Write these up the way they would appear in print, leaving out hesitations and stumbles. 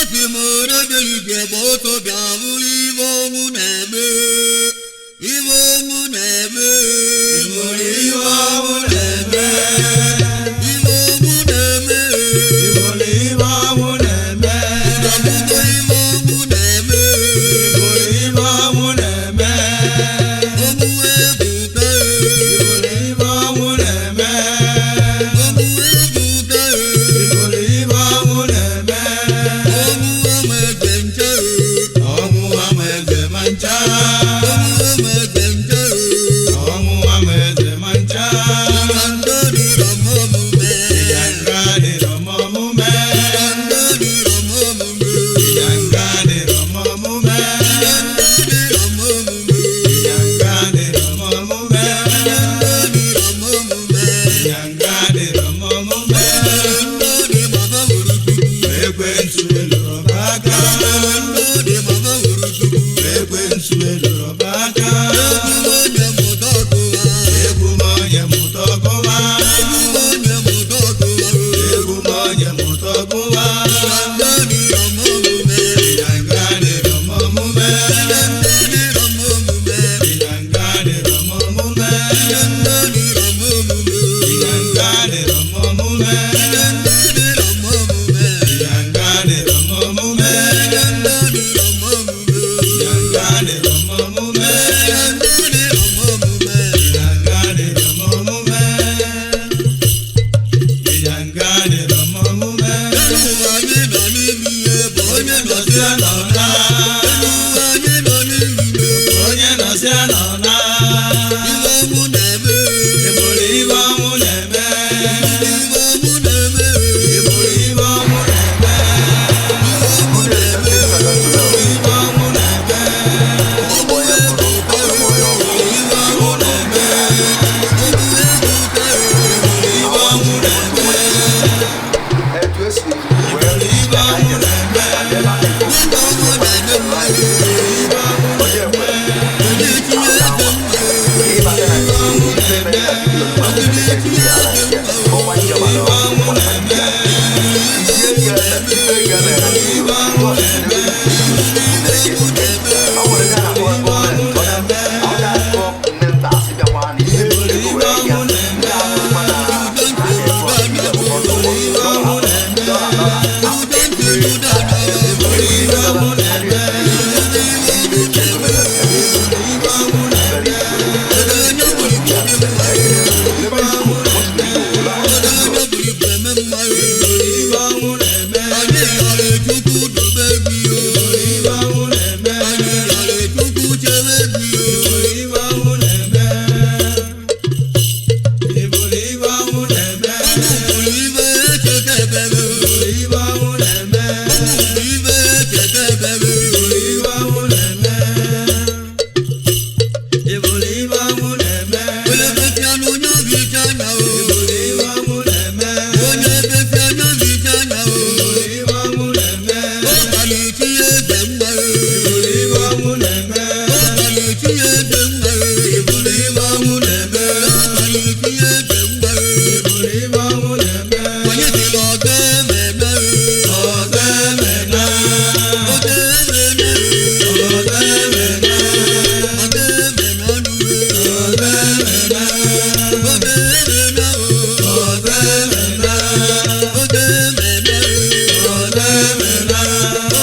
Asị m orebelike gba ọsọ bịa bụrụ ibe ọnwụ na-eme, ibe ọnwụ na-eme. Ịbụrụ ibe ọnwụ na-eme. Ibe ọnwụ na-eme. Ịbụrụ ibe ọnwụ na-eme. Ịbụgo ibe ọnwụ na-eme. Ịbụrụ ibe ọnwụ na-eme. Ọnwụ ebuka. Ịbụrụ ibe ọnwụ na-eme. Ọnwụ ebuka. Ịbụrụ ibe ọnwụ na-eme. Ọnwụ ama eze nche. Ọnwụ ama eze ma ncha. Ọnwụ ama eze nche. Ọnwụ ama eze ma ncha. Ịga dịrọ m omume. Ịyanga dịrọ m omume. Ịga dịrọ m omume. Ịyanga dịrọ m omume. Ịga dịrọ m omume. Ịyanga dịrọ m omume. Ịga dịrọ m omume. Ịyanga dịrọ m omume. Ndị mama wuru Chukwu. Ekwensu eloro m aka. Ndị mama wuru Chukwu. Ekwensu eloro m aka. Egwu onye mụta ọkụwa. Egwu m onye mụta ọgụwa. Egwu onye mụta ọkụwa. Egwu m onye mụta ọgụwa. Ịga dịrọ m omume. Ịyanga dịrọ m omume. Ịga dịrọ m omume. Ịyanga dịrọ m omume. Ịga dịrọ m omume. Ịyanga dịrọ m omume. Ịga dịrọ m omume. Ịyanga dịrọ m omume. Ịga dịrọ m omume. Ịyanga dịrọ m omume. Ịga dịrọ m omume. Ịyanga dịrọ m omume. Ịyanga dịrọ m omume. Elu ụwa anyị nọ n'ime ihe bụ onye nọsi Nọsịa nọ na. Elu ụwa anyị nọ n'ime ihe bụ Onye nọsịa nọ na. iwe ọnwụ na-eme. Ịbụrụ ibe ọnwụ na-eme. Iwe ọnwụ na-eme. Ịbụrụ ibe ọnwụ na-eme. Iwe ọnwụ na-eme. Ibe ọnwụ na-eme. Ọnwụ ebuka. Ibe ọnwụ na-eme. Ọnwụ ebuka. Ibe ọnwụ na-eme. Etu esi wee Ibe ọnwụ na-eme. Dịka ọnwụ na-eme mmadụ. onye ekwe Onye tinye eze mmadụ. ịbata na ife mere na vidiyo ma ọ bụ ife ala nke ọnwa njem ala ọnwa Naịjirịa isie gị ife gị mere na vidiyo ọ nwere ndị a na-akpọ gọọmenti ọ ga-akọ nne nta asị bịakwa na ihe ego were ya ndị ahụ na ha na-ekwu ibido ụfọdụ ụgbọ dọla dọla dọla. Udo ntị mụ dada. Onye buru ibu eme mmadụ. Onye buru ibu eme mmadụ. Ibe ọnwụ na-eme. Anyị yọrọ Chukwu dobe gị o. Ibe ọnwụ na-eme. Anyị yọrọ Chukwu chebe gị o. Ibe ọnwụ na-eme. Ịbụrụ ibe ọnwụ na-eme. Ọnwụ buru ibe echeta ebebe. Ibe ọnwụ na-eme. Ọnwụ buru ibe echeta ebebe. Ibe ọnwụ na-eme. Ịbụrụ ibe ọnwụ na-eme. Onye besi anụ onye obicha anya o. Ịbụrụ ibe ọnwụ na-eme. Onye besi anya obicha anya o. Ibe ọnwụ na-eme. Ọbalị chi eze mma o. Ịbụrụ ibe ọnwụ na-eme. Ọbalị chi eze mma o. Ịbụrụ ibe ọnwụ na-eme. Ọbalị chi eze mma o. Ịbụrụ ibe ọnwụ na-eme. Onye sịrị ọga ememe o. Ọzọ emena. Ọga ememe o. Ọzọ emena. Ọga ememe ọnụ o. Ọzọ emena. Ọga ememe o. Ọzọ emena. Ọga ememe o. Ọzọ emena.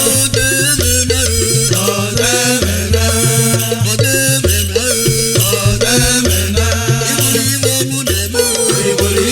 Ọga ememe o. Ọzọ emena. Ọga ememe o. Ọzọ emena. Ịbụrụ ibe ọnwụ na-eme o. Ịbụrụ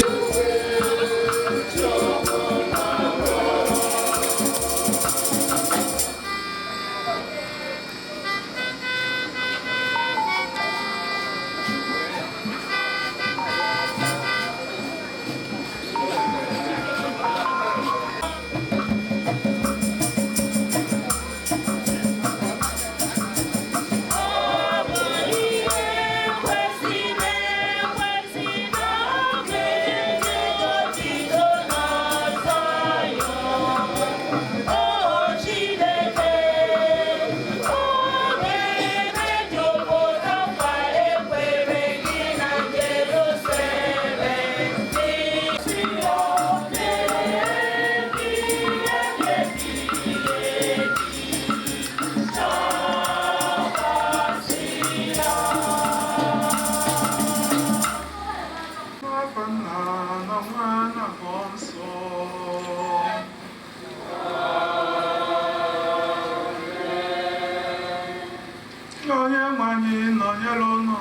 Ka onye nwe anyị nọnyere unu.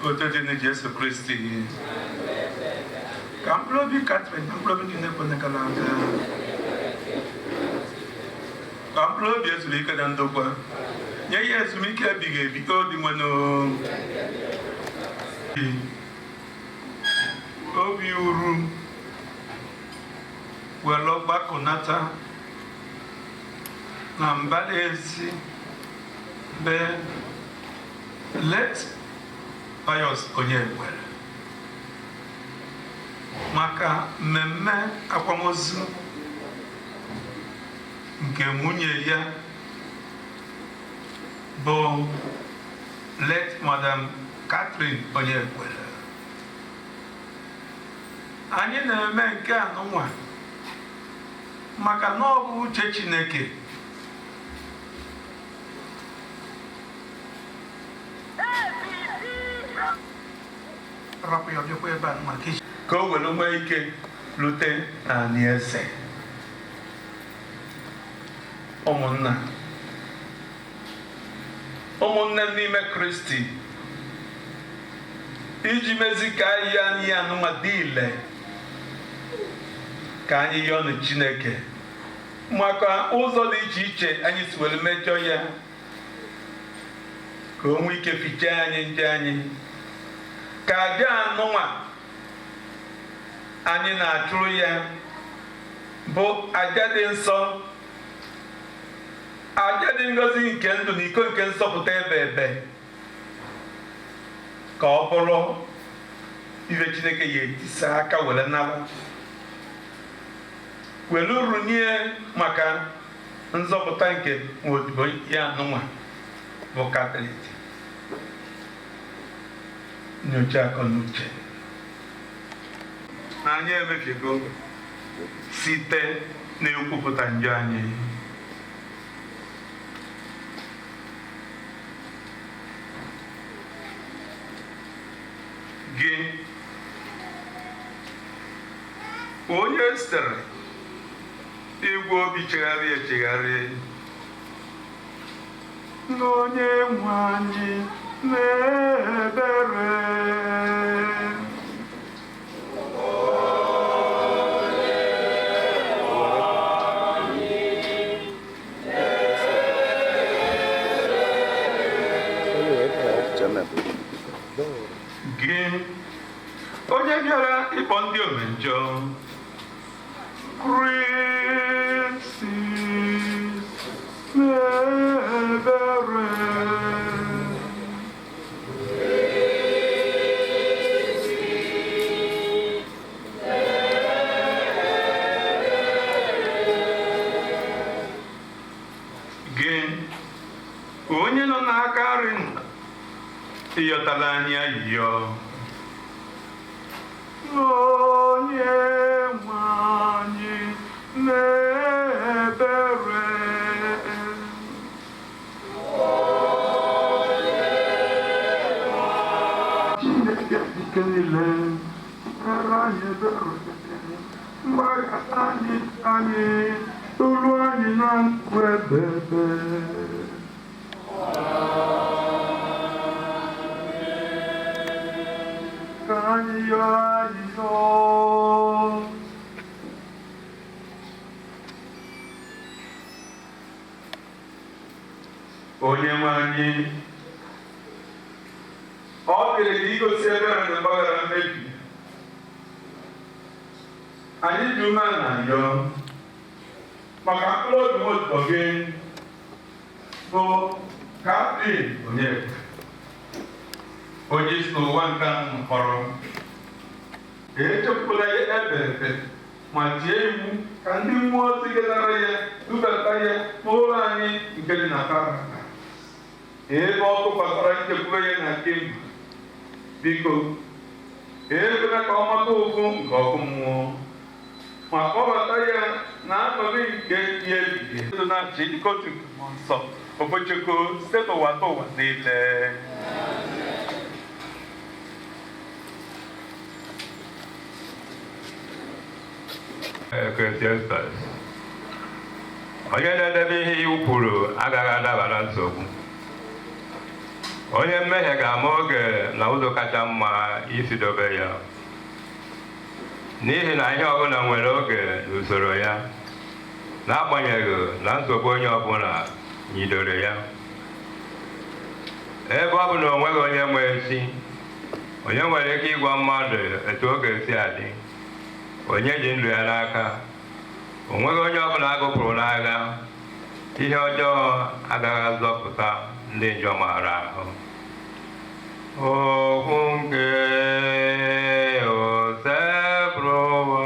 Otito dịrị Jesu Kristi. Ka mkpụrụ obi Catherine na mkpụrụ obi ndị na-ekwenye gara aga, ka mkpụrụ obi ezuru ike na ndokwa, nye ya ezumike ebighị ebi ka obi nwere obi uru were gbakọnata na mbara ezi be late Pius Onyekwere maka mmemme akwamozu nke nwunye ya bụ late Madam Catherine Onyekwere. Anyị na-eme nke a n'ụwa maka na ọ bụ uche Chineke. Rapụ ya bịakwa ebe a maka ka o were nwee ike rute n'ala eze. Ụmụnna, ụmụnne m n'ime Kristi, iji mezi ka ahịhịa anyị anụnwa dị ile, ka anyị yọọ Chineke maka ụzọ dị iche iche anyị si were mejọ ya, ka o nwee ike fichaa anyị njọ anyị, ka aja anụnwa anyị na-achụrụ ya bụ aja dị nsọ, aja dị ngọzi nke ndụ na iko nke nsọpụta ebe ebe, ka ọ bụrụ ife Chineke ya etisa aka were nara were runye maka nzọpụta nke nwaodibo ya anụnwa bụ Katọlik. Nyocha akọ na uche na anyị emefiego site na-ekwupụta njọ anyị. Gị onye sitere igwe obi chegharị echegharị, onye nwe anyị na-ebere. Gị onye bịara ịkpọ ndị omenjọ, Kristi na-ebere. Gị onye nọ n'aka nri nna ịyọtala anyị ayịyọ, onye nwe anyị na-ebere. Chineke ike niile mere anyị ebere, mgbaghara anyị anyị olu anyị na ndụ ebe ebe. Ka anyị yọọ ayịyọ. Onye nwe anyị, ọ dịrị gị igosi ebere na mgbaghara mmebi. Anyị dị umeala yọọ maka mkpụrụ obi nwaodibo gị bụ Catherine Onyekwe, onye si n'ụwa nke a mkpọrọ. Echefukwala ya ebe ebe ma tie iwu ka ndị mmụọ ozi gị nara ya dubata ya n'ụlọ anyị nke dị na Paraka, ebe ọ tụkwasara nchekwube ya na kemgbe. Biko ekwela ka ọ mata ụfụ nke ọkụ mmụọ, ma kpọbata ya na aṅụrị nke ya ebighị ebi na-achị dịka otu nke mmụọ nsọ obochoko site n'ụwa ta ụwa niile. Eklesiastes. Onye na-edebe ihe iwu kwuru agaghị adaba na nsogbu. Onye mmehie ga-ama oge na ụzọ kacha mma isi dobe ya, n'ihi na ihe ọbụla nwere oge na usoro ya, n'agbanyeghị na nsogbu onye ọbụla nyidoro ya. Ebe ọ bụ na o nweghị onye nwe echi, onye nwere ike ịgwa mmadụ etu ọ ga-esi adị? Onye ji ndụ ya n'aka? O nweghị onye ọbụla agụpụrụ n'agha. Ihe ọjọọ agaghị azọpụta ndị njọ maara ahụ. Okwu nke Osebụrụwa.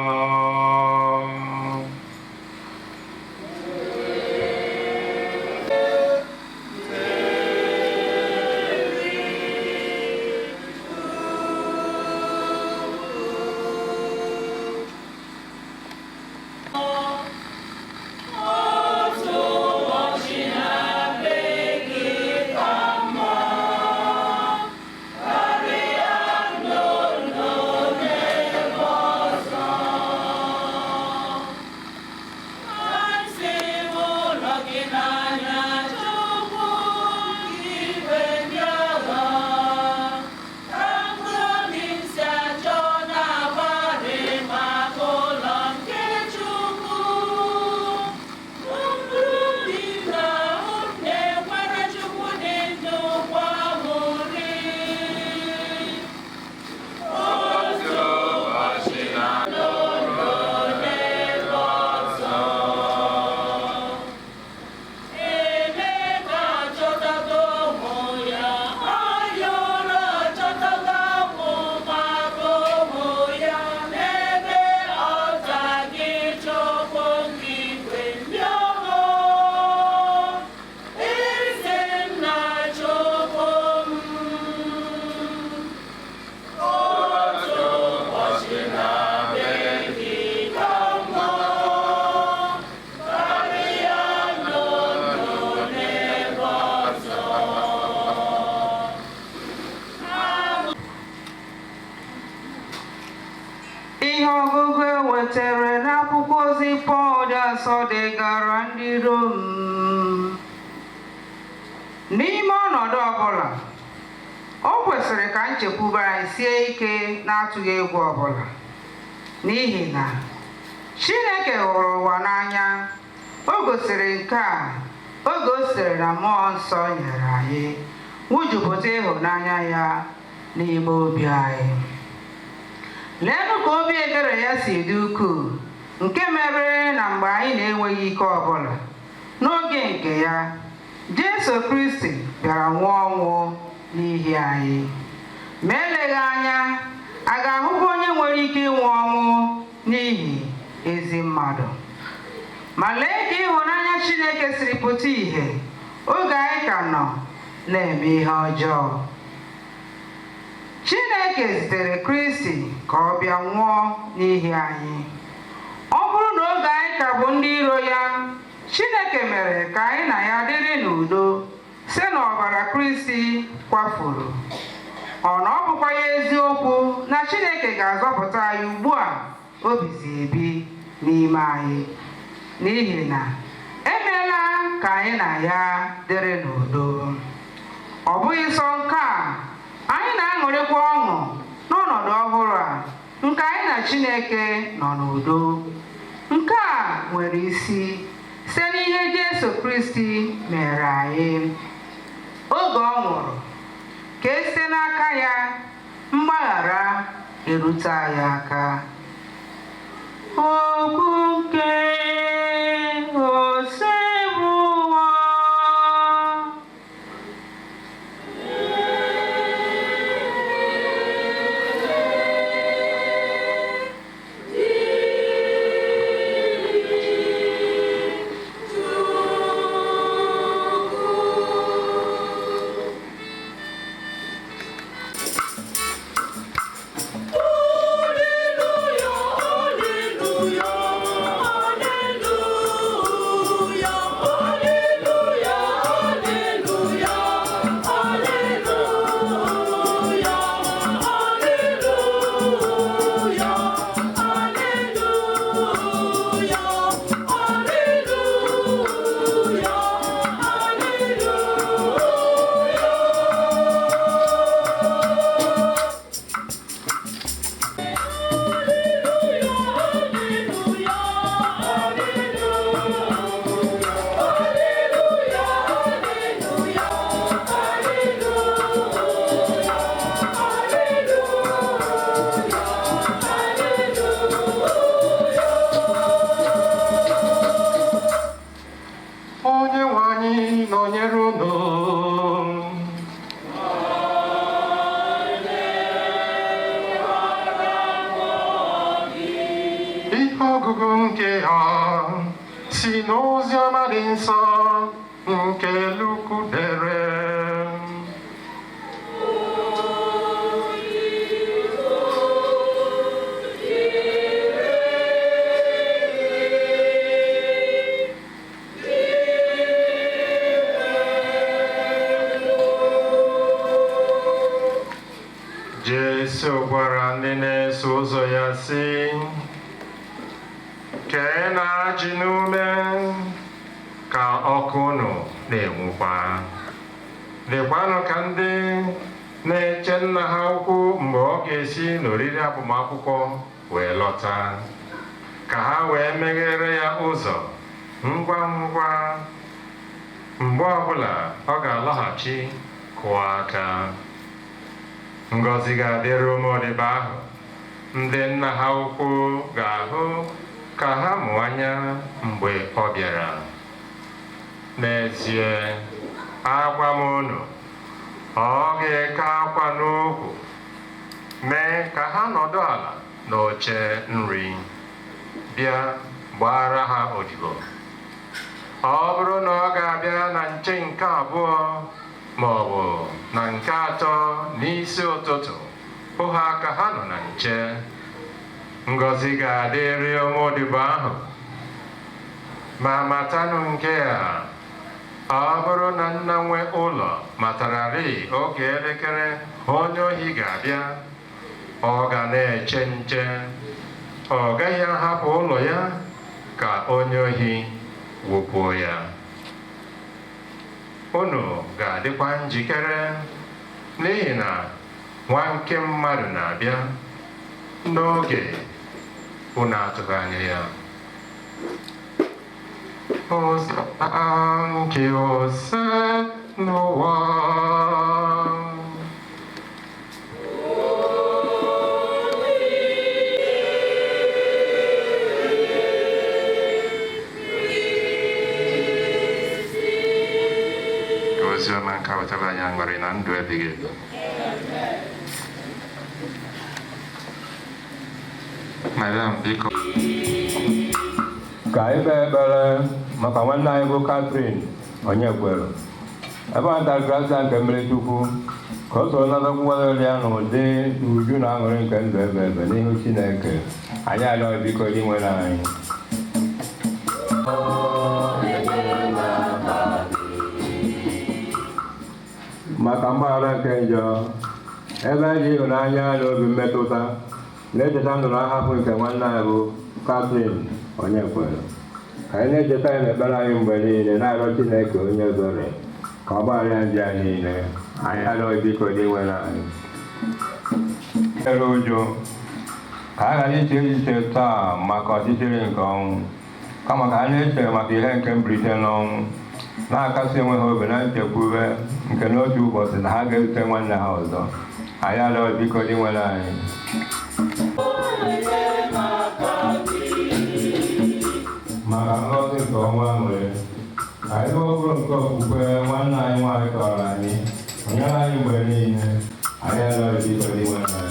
Ihe ọgụgụ e wetere n'akwụkwọ ozi Pọl dị asọ degara ndị Rom. N'ime ọnọdụ ọbụla, o kwesịrị ka nchekwube anyị sie ike na-atụghị egwu ọbụla, n'ihi na Chineke hụrụ ụwa n'anya. O gosiri nke a oge o siri na Mmụọ Nsọ nyere anyị wujupụta ịhụnanya ya n'ime obi anyị. Leenụ ka obi ebere ya si dị ukwuu, nke mere na mgbe anyị na-enweghị ike ọbụla, n'oge nke ya, Jesu Kristi bịara nwụọ ọnwụ n'ihi anyị. Ma eleghị anya, a ga-ahụkwa onye nwere ike ịnwụ ọnwụ n'ihi ezi mmadụ. Ma lee ka ịhụnanya Chineke siri pụta ìhè oge anyị ka nọ na-eme ihe ọjọọ. Chineke zitere Kristi ka ọ bịa nwụọ n'ihi anyị. Ọ bụrụ na oge anyị ka bụ ndị iro ya, Chineke mere ka anyị na ya dịrị n'udo site n'ọbara Kristi kwafuru. Ọ na ọ bụkwa ya eziokwu na Chineke ga-azọpụta anyị ugbu a o bizi ebi n'ime anyị, n'ihi na emeela ka anyị na ya dịrị n'udo. Ọ bụghị sọ nke a, anyị na-aṅụrịkwa ọṅụ n'ọnọdụ ọhụrụ a nke anyị na Chineke nọ n'udo. Nke a nwere isi site n'ihe Jesu Kristi mere anyị oge ọ nwụrụ, ka e site n'aka ya mgbaghara erute anyị aka. Okwu nke Osebụrụwa. Hallelujah, hallelujah. Nke a si n'oziọma dị nsọ nke Luku dere. Jesu gwara ndị na-eso ụzọ ya sị, kee na-ajị n'ume ka ọkụ unu na-enwukwa. Dịkwanụ ka ndị na-eche nna ha ukwu mgbe ọ ga-esi n'oriri agbamakwụkwọ wee lọta, ka ha wee meghere ya ụzọ ngwa ngwa mgbe ọbụla ọ ga-alọghachi kụọ aka. Ngọzi ga-adịrị ụmụ odibo ahụ ndị nna ha ukwu ga-ahụ ka ha mụ anya mgbe ọ bịara. N'ezie, agwa m unu, ọ ga-eke akwa n'ukwu mee ka ha nọdụ ala n'oche nri, bịa gbara ha odibo. Ọ bụrụ na ọ ga-abịa na nche nke abụọ ma ọ bụ na nke atọ n'isi ụtụtụ, hụ ha ka ha nọ na nche. Ngọzi ga-adịrị ụmụ odibo ahụ. Ma matanụ nke a, ọ bụrụ na nna nwe ụlọ matararị oge elekere onye ohi ga-abịa, ọ ga na-eche nche, ọ gaghị ahapụ ụlọ ya ka onye ohi wụkwuo ya. Unu ga-adịkwa njikere, n'ihi na nwa nke mmadụ na-abịa n'oge unu atụghị anya ya. Oziọma nke ose n'ụwa. Ka oziọma nke a wetara anyị aṅụrị na ndụ ebighị ebi. Madam, biko. Ka anyị kpee ekpere maka nwanne anyị bụ Catherine Onyekwere, ebe ọ natara grasia nke mmiri Chukwu, ka o soro natakwuwere ya n'ụdị uju na aṅụrị nke ndụ ebe ebe n'ihu Chineke. Anyị arịọ, biko, inwere anyị. Maka mgbaghara nke njọ, ebe anyị ji ịhụnanya na obi mmetụta na-echeta ndụ na ahapụ nke nwanne anyị bụ Catherine Onyekwere, ka anyị na-echeta ya n'ekpere anyị mgbe niile, na-arịọ Chineke onye ebere ka ọ gbaghara ya njọ anyị niile. Anyị arịọ, biko, n'inwere anyị. Ere ụjụ ka a ghara iche echiche taa maka ọchịchịrị nke ọnwụ, kama ka anyị na-eche maka ihe nke mbilite n'ọnwụ, na-akasi onwe ha obi na nchekwube nke n'otu ụbọchị na ha ga-ezute nwanne ha ọzọ. Anyị arịọ, biko, n'inwere anyị. Maka ngọzi nke ọnwa nwere ka ebe ọ bụrụ nke okwukwe nwanne anyị nwaanyị kọrọ anyị nyere anyị mgbe niile. Anyị arịọ, biko, n'inwere anyị.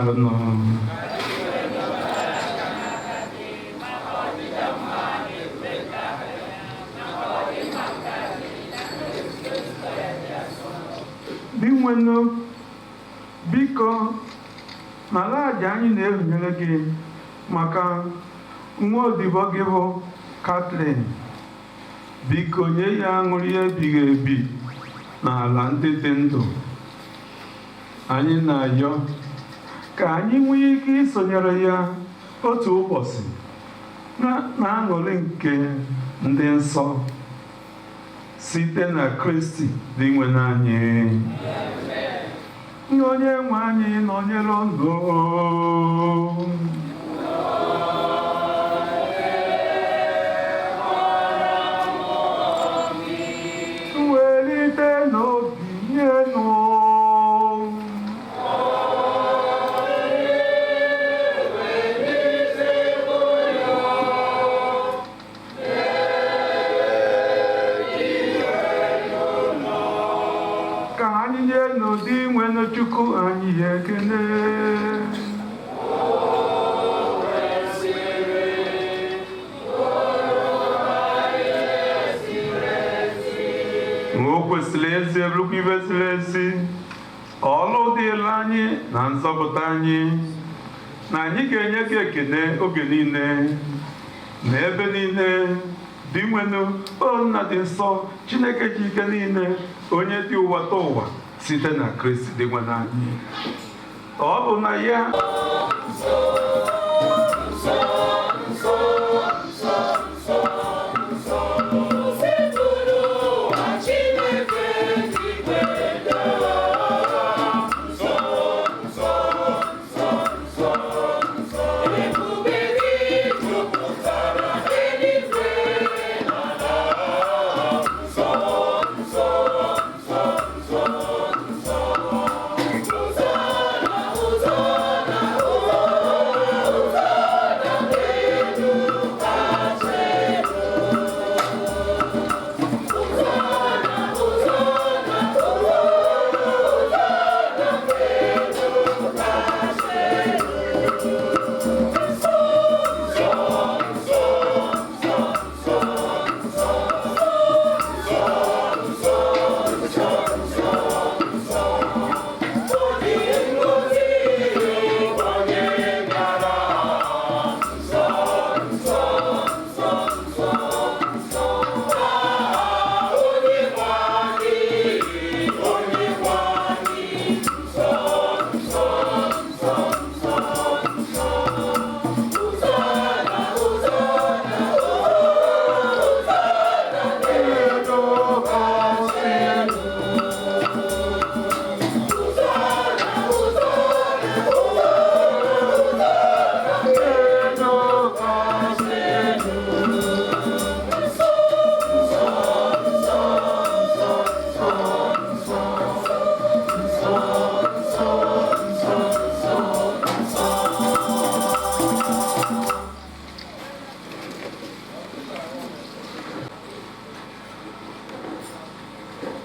Daalụnụ. Dinwenụ, biko nara aja anyị na-ehunyere gị maka nwa odibo gị bụ Kathleen. Biko nye ya aṅụrị ebighị ebi n'ala ndị dị ndụ. Anyị na-ayọ ka anyị nwee ike isonyere ya otu ụbọchị na aṅụrị nke ndị nsọ site na Kristi Dinwenụ anyị. Onye nwe anyị nọnyere unu. Welite n'obi nyenu. Ka anyị nye n'ụdị nwenụ Chukwu anyị ekele. O kwesịrị ezi, erukwa ibe ziri ezi, ọlụ dịịrị anyị na nzọpụta anyị, na anyị ga-enye gị ekele oge niile na ebe niile. Dinwenụ, o Nna dị nsọ, Chineke ji ike niile, onye dị ụwa ta ụwa, site na Kristi Dinwenụ anyị. Ọ bụ na ya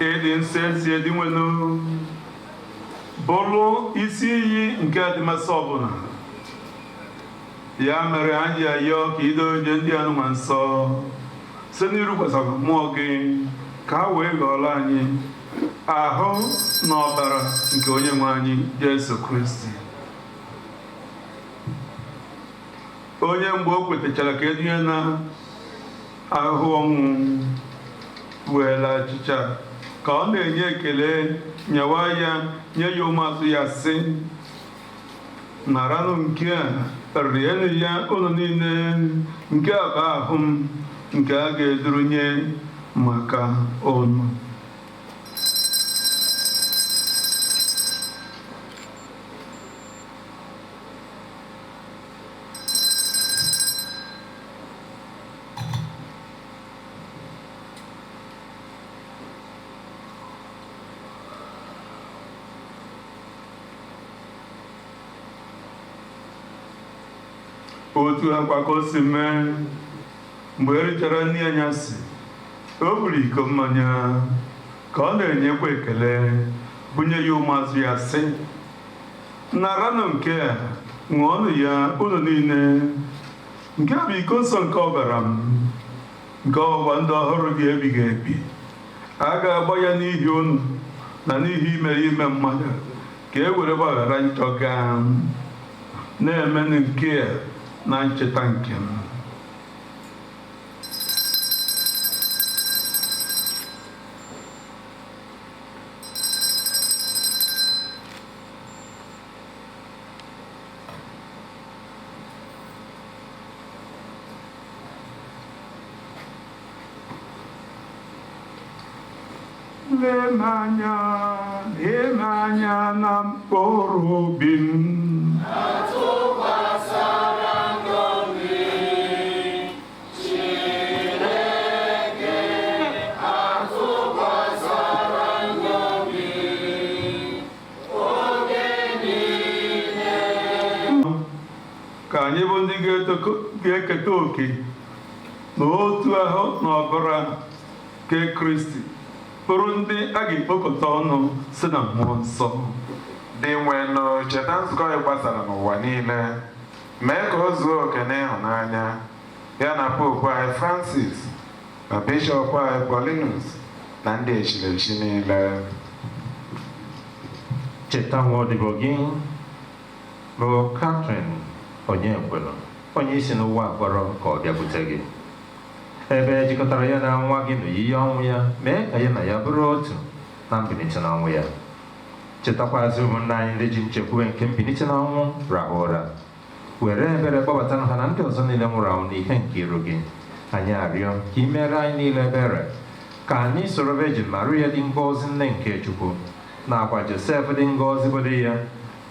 ịdị nsọ ezi Dinwenụ, bụrụ isi iyi nke adịmasị ọbụla. Ya mere anyị ayọ ka ido onye ndị anụma nsọ site n'irukwasara mmụọ gị, ka ha wee ghọrọ anyị ahụ na ọbara nke onye nwe anyị Jesu Kristi, onye mgbe o kwetachara ka edunye na ahụhụ ọnwụ, weela achịcha, ka ọ na-enye ekele, nyewa ya nye ya ụmụazụ ya, sị: "Naranụ nke a, rienụ ya unu niile. Nke a bụ ahụ m nke a ga-eduru nye maka unu." Otu akwa ka o si mee, mgbe e richara nri anyasị, o buru iko mmanya, ka ọ na-enyekwa ekele, bunye ya ụmụazụ ya, sị: Naranụ nke a, ṅụọnụ ya unu niile. Nke a bụ iko nsọ nke ọbara m, nke ọgbụgba ndụ ọhụrụ gị ebighị ebi. A ga-agba ya n'ihi unu na n'ihi ime mmadụ, ka e were gbaghara njọ gaa. Na-emenụ nke a na ncheta nke m. Lee m anya, lee m anya na mkpụrụ obi m. Ka anyị bụ ndị ga-eketa oke n'otu ahụ na ọbara nke Kristi, bụrụ ndị a ga-ekpokọta ọnụ si na mmụọ nsọ. Dị nwenụ, cheta nzukọ ị gbasara n'ụwa niile, mee ka o zuo oke n'ịhụnanya ya na popu anyị Francis na bishọp anyị Paulinus na ndị echirechi niile. Cheta nwa odibo gị bụ Catherine Onyekwelu, onye isi n'ụwa akpọrọ ka ọ bịakwute gị, ebe ejikọtara ya na nwa gị n'oyiyi ọnwụ ya, mee ka ya na ya bụrụ otu na mbilite n'ọnwụ ya. Chetakwazị ụmụnna anyị ndị ji nchekwube nke mbilite n'ọnwụ rahụ ụra, were ebere kpọbata ha na ndị ọzọ niile nwụrụ anwụ n'ihe nke iru gị. Anyị arịọ ka ị mere anyị niile ebere, ka anyị soro Virgin Maria dị ngọzi nne nke Chukwu, nakwa Josef dị ngọzi bụ di ya,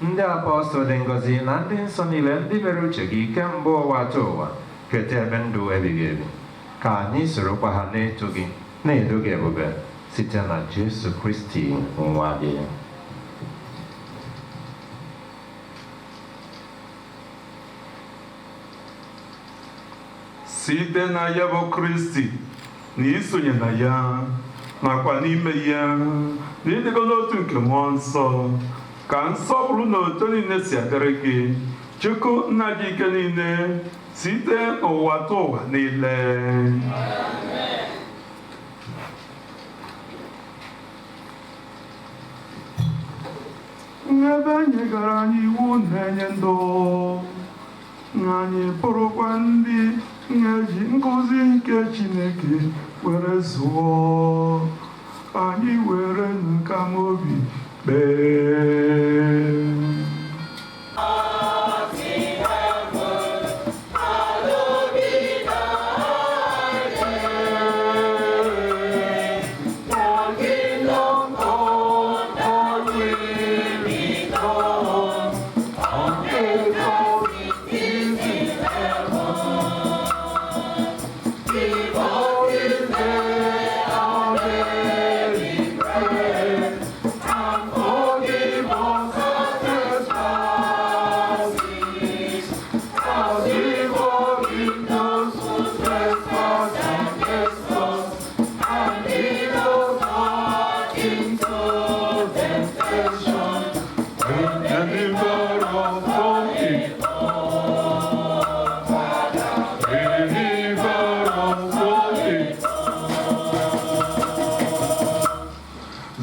ndị apọstụl dị ngọzi na ndị nsọ niile ndị mere uche gị kemgbe ụwa atọ ụwa, keta ebe ndụ ebighị ebi. Ka anyị sorokwa ha na-eto gị na-edo gị ebube site na Jesu Kristi nwa gị. Site na ya bụ Kristi, na isonye na ya nakwa n'ime ya, na ịdịkọ n'otu nke mmụọ nsọ, ka nsọpụrụ na oto niile si adịrị gị, Chukwu nna dị ike niile, site n'ụwa tụ ụwa niile. Ebe anyị gara anyị iwu na-enye ndụ, anyị bụrụkwa ndị na-eji nkụzi nke Chineke were zụọ anyị, were nkamobi kpee.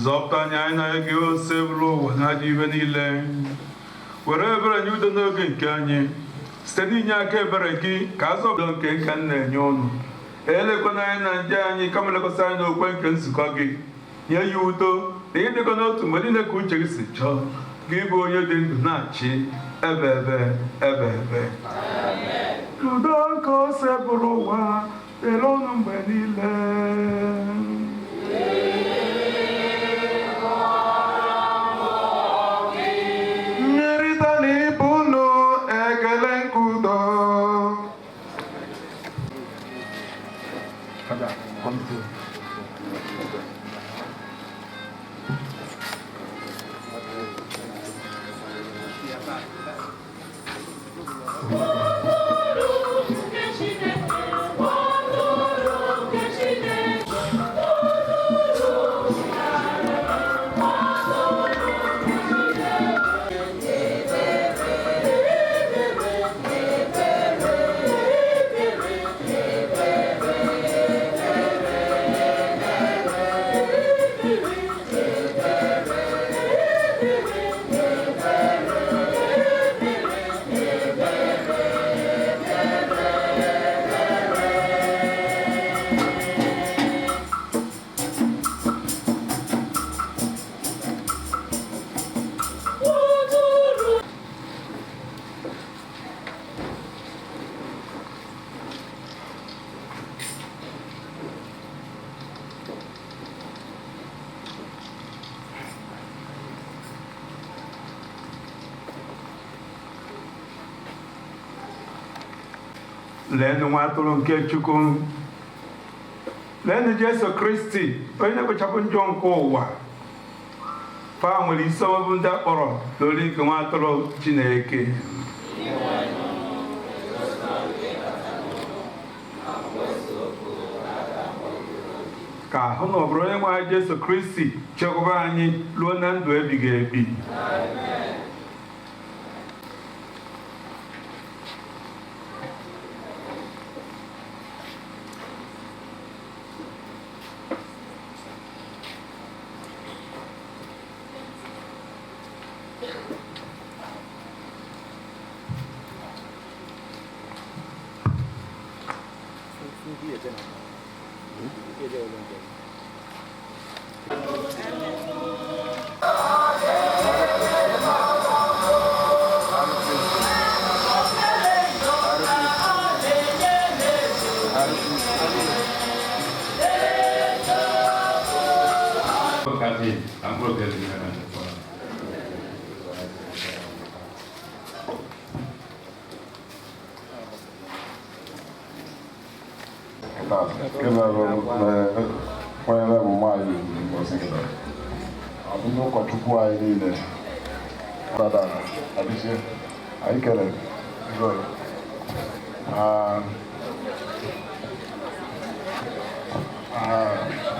Zọpụta anyị, anyị na gị ose bụrụ ụwa na ajọ ibe niile. Were ebere nye udo n'oge nke anyị, site n'inye aka ebere gị ka azọpụta nke nka m na-enye ụnụ. Elekwana anyị na nje anyị, kama lekwasị anyị n'okwe nke nzukọ gị. Nye ya udo na ịdịkọ n'otu mgbe niile ka uche gị si chọọ, gị bụ onye dị ndụ na-achị ebe ebe ebe ebe. Udo ka ose bụrụ ụwa dịrị ụnụ mgbe niile. Nyerịta na ibe unu ekele nke udo. Leenụ nwa atụrụ nke Chukwu, leenụ Jesu Kristi, onye na-ekpochapụ njọ nke ụwa. Fa nwere isi ọbụ ndị akpọrọ n'olu nke nwa atụrụ Chineke. Ka ahụ na ọbụrụ onye nwe anyị Jesu Kristi chekwaba anyị ruo na ndụ ebighị ebi. Kwanyere bụ nwaanyị ugwu ndị ụkọchukwu anyị niile dada adịzie anyị kelere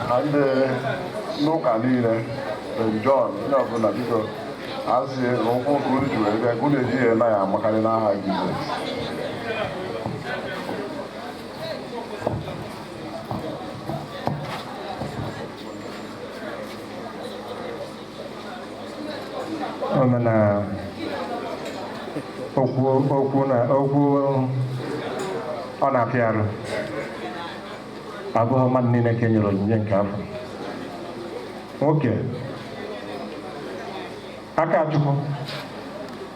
na ndị n'ụka niile John onye ọbụla biko asị ụkwụ unu ji were bịa unu eji ya naghị amakarị n'aha Jizọs. Mana okwu na okwu ọ na-apịa arụ abụghị mmadụ niile ka e nyere onyinye nke afọ nwoke aka Chukwu.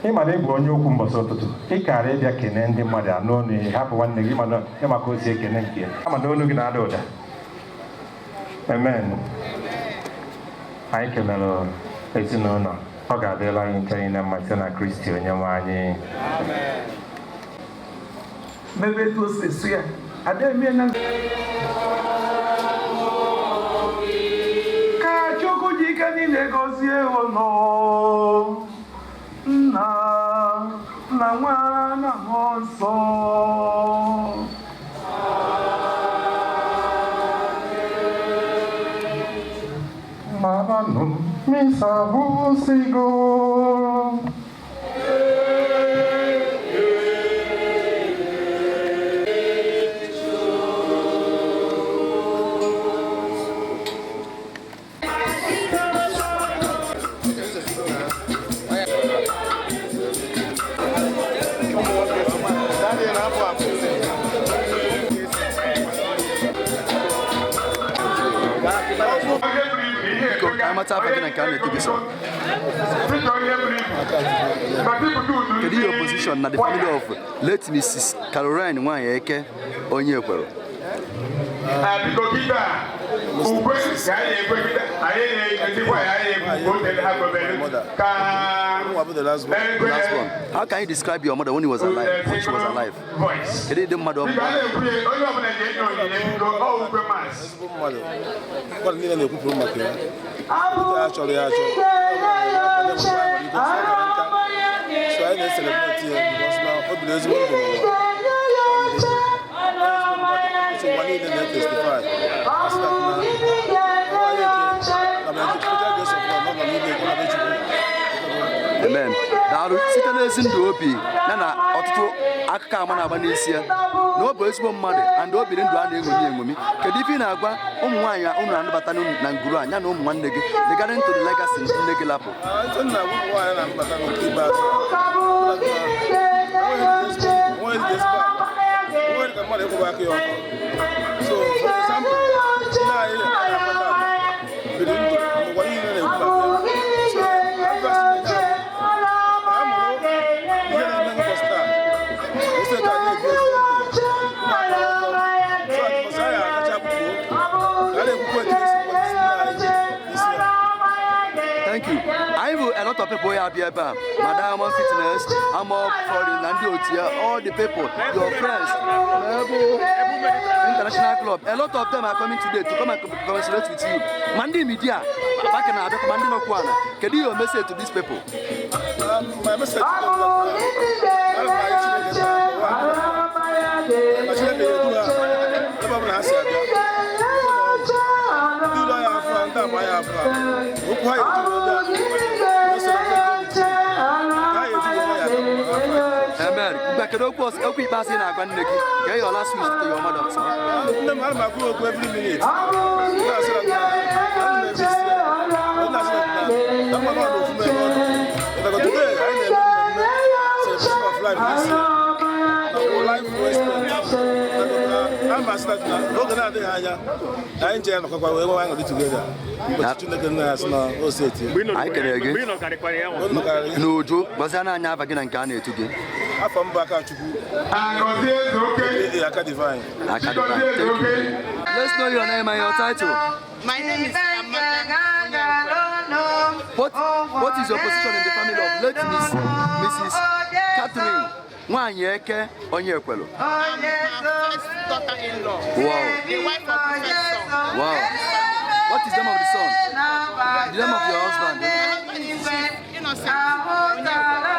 Ịma na ị bụ onye okwu mbọsị ụtụtụ, ị kara ịbịa kene ndị mmadụ anụ ọnụ, ị hapụ nwanne gị ịmaka o si ekene nke ya, ama na olu gị na-ada ụda. Amen. Anyị kelere ezinụlọ, ọ ga-adịla anyị nche anyị na mma site na Kristi onye nwe anyị. Mebe etu o si esu ya ademie na ka Chukwu ji ike niile gọzie ụnụ, Nna na Nwa na Mmụọ Nsọ. Maranụ misa gwụsịgo. Amata afa gị na nke a na-eto gị sọ. Kedu your position na the family of late Mrs. Caroline Nwanyị Eke onye ekwere? Last one. How can you describe your mother when he was alive? When she was alive? Kedu ịdị mmadụ ọ bụ? Mmadụ niile na-ekwupụrụ maka ya. Ya chọrọ ya achọ. So anyị na-eselebreti ya because na o biri ezigbo ndụ n'ụwa. So ụwa niile na-etestify. Asị na nwaanyị eke na by the special grace of God, nọ n'ime ọ na-be Chukwu. Amen. Daalụ. Site n'ezi ndụ obi ya na ọtụtụ akụkọ ama na-agba n'isi ya na ọ bụ ezigbo mmadụ and o biri ndụ a na-eṅomi eṅomi, kedu ife ị na-agwa ụmụ nwaanyị unu na-anabata na ngwuru a ya na ụmụ nwanne gị regarding to the legacy nne gị lapụ? Ife nna ụmụ nwaanyị na-anabata n'oke ikpeazụ. Onweghị dị ezigbo agwa. Onweghị ka mmadụ ịkwụba aka ya ọtọ. So for example, nne anyị na-anabata biri ndụ n'ụwa niile na-ekwu maka ya. So advice na-enye anyị, ka a mụrụ ihe na-eme n'ụbọchị taa. Ose ka anyị ebi ezigbo ndụ. Na-akwụ ọtọ. So that ụbọchị anyị akacha pụọ, ka a na-ekwukwa etu esi kwụsị nne anyị n'isi ya. Thank you. Anyị bụ a lot of people. people ya abịa ebe a, ma Diamond Fitness, Amop Foreign na ndị otu ya, all the people, your friends, Ebo International Club, a lot of them are coming today to come and commiserate with you. Ma ndị media, baka na-abịakwa, ma ndị nọkwa ala. Kedu your message to these people? My message to them is that ana m ayọ Chineke na Chineke ga-edu ha ebe ọ bụla ha si abịa. Ndị ụlọ ya afọ a, ndị agba ya afọ a, okwu ha eji wee bịa, wee celebrate with you. Ha eji wee ya abịa. Amen. Mgbe kedu okwu okwu ikpeazụ ị na-agwa nne gị? Gee your last wish to your mother, sir. Nne m, ana m agwa okwu every minute. Na-asị na ana m eme isi ya. Ọ na-asị na mma na ọ na ofu ebe ọ nọ. Because today anyị na-eme mmemme celebration of life this year. Na bụ life well spent. Na ama asị na n'oge na-adịghị anya na anyị nche ya nọkọkwa wee nwe aṅụrị together. Ụbọchị Chineke nna ya sị na o seti. Anyị kelere gị. N'uju, gwazie na anyị aba gị na nke a na-etu gị. Afọ mbụ aka Chukwu. Aka Divine. Aka Divine. Thank you. Let's know your name and your title. My name is Amaka Onyenkwe. What is your position in the family of late Mrs. Catherine Nwanyị Eke Onyekwelu? I'm her first daughter-in-law. Wow. The wife of the first son. Wow. What is the name of the son? The name of your husband? My husband is Chief Innocent Onyenkwe.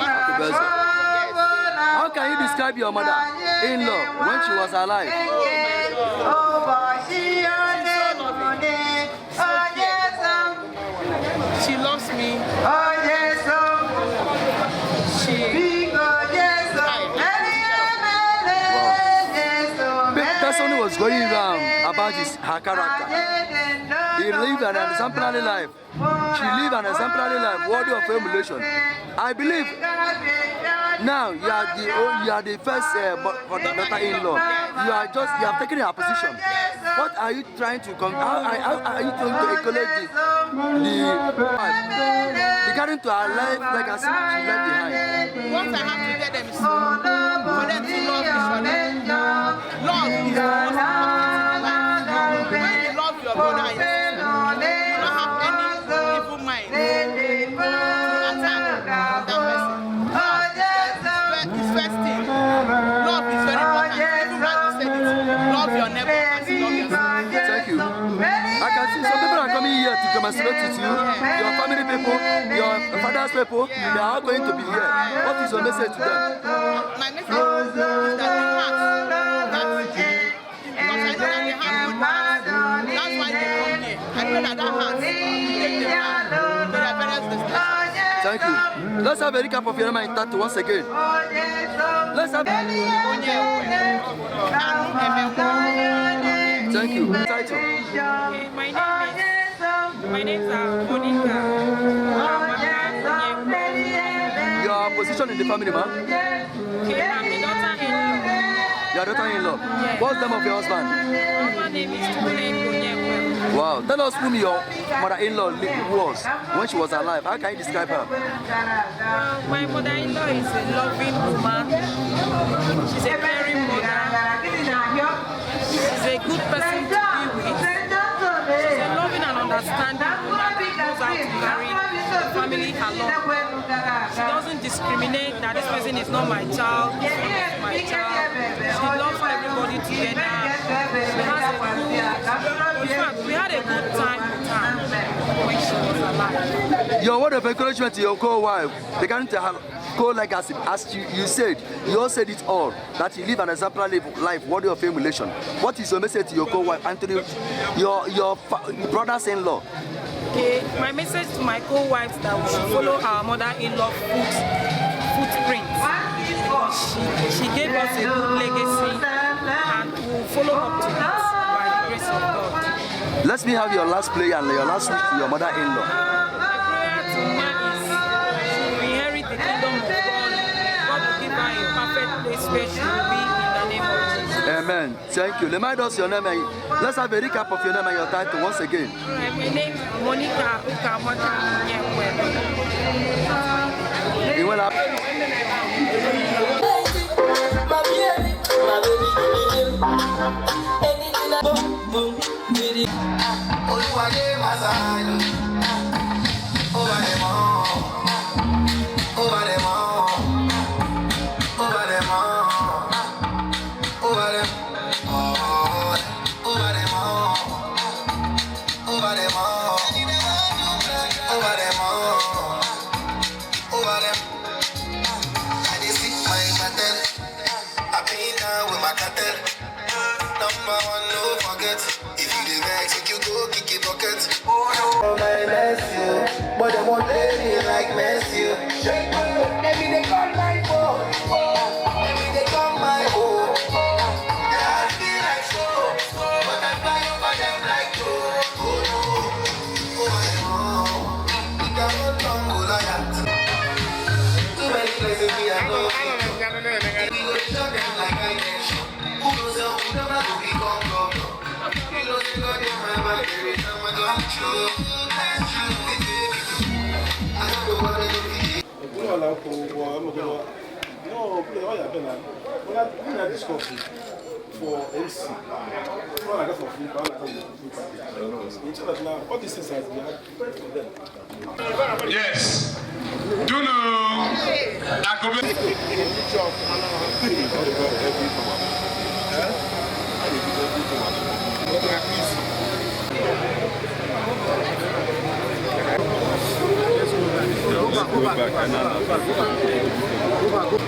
Akubeze. How can you describe your mother-in-law when she was alive? She loves me. She Person was going round about her character. He lived an exemplary life. She lived an exemplary life, worthy of emulation. I believe now you are the first daughter-in-law. You have taken her position. What are you trying to come? How are you trying to encourage the wife regarding to her life legacy she left behind? What I have to tell them is for them to love each other. Love is the most important thing in life. When you love your brother and your sister, you don't have any evil mind to attack that person. Love is first thing. Love is very important. Even Bible said it. Love your neighbor as you love yourself. Thank you. I can see some people are coming here to commiserate with you. Your family people, your father's people, they are all going to be here. What is your message to them? My message is that the heart, that because I know that they have good hearts. That's why they come here. I pray that that heart will take them back to their various destinations. Thank you. Let's have a recap of your name and title once again. Let's have. Thank you. Title. Okay, my name's Monica Amaka Onyenkwe. Your position in the family, ma'am? Okay, I'm the daughter-in-law. Your daughter-in-law. Yes. What's the name of your husband? My husband name is Chukwuneke Onyenkwe. Wow. Tell us whom your mother-in-law was when she was alive. How can you describe her? Well, my mother-in-law is a loving woman. She's a caring mother. She's a good person to be with. She's a loving and understanding woman that knows how to carry the family along. She doesn't discriminate that this person is not my child, this one is my child. She loves everybody together. She has a good, in fact, we had a good time with her when she was alive. Your word of encouragement to your co-wife regarding to her co-legacy, as you said, you all said it all, that you live an exemplary life worthy of emulation. What is your message to your co-wife and to your brothers-in-law? Okay, my message to my co-wives that we should follow our mother-in-law footprints. Because she gave us a good legacy and we will follow up to it by the grace of God. Let me have your last prayer and your last wish to your mother-in-law. My prayer to Ma is she will inherit the kingdom of God. God will give her a perfect place where she will be in the name of Jesus. Amen. Thank you. Remind us your name and let's have a recap of your name and your title once again. All right, my name is Monica Ukamaka Onyenkwe. You will have- My baby, my baby, anything I boom, boom, did it. Oluwade Masai. Kwụ ụgwọ emegoro no ọ ya abịa na we na discuss for MC. Ọ na-aga for free, ọ na-aga for free package. In short, now all these things are prepared for them. Yes. Dunu Akobe. Go back. Go back.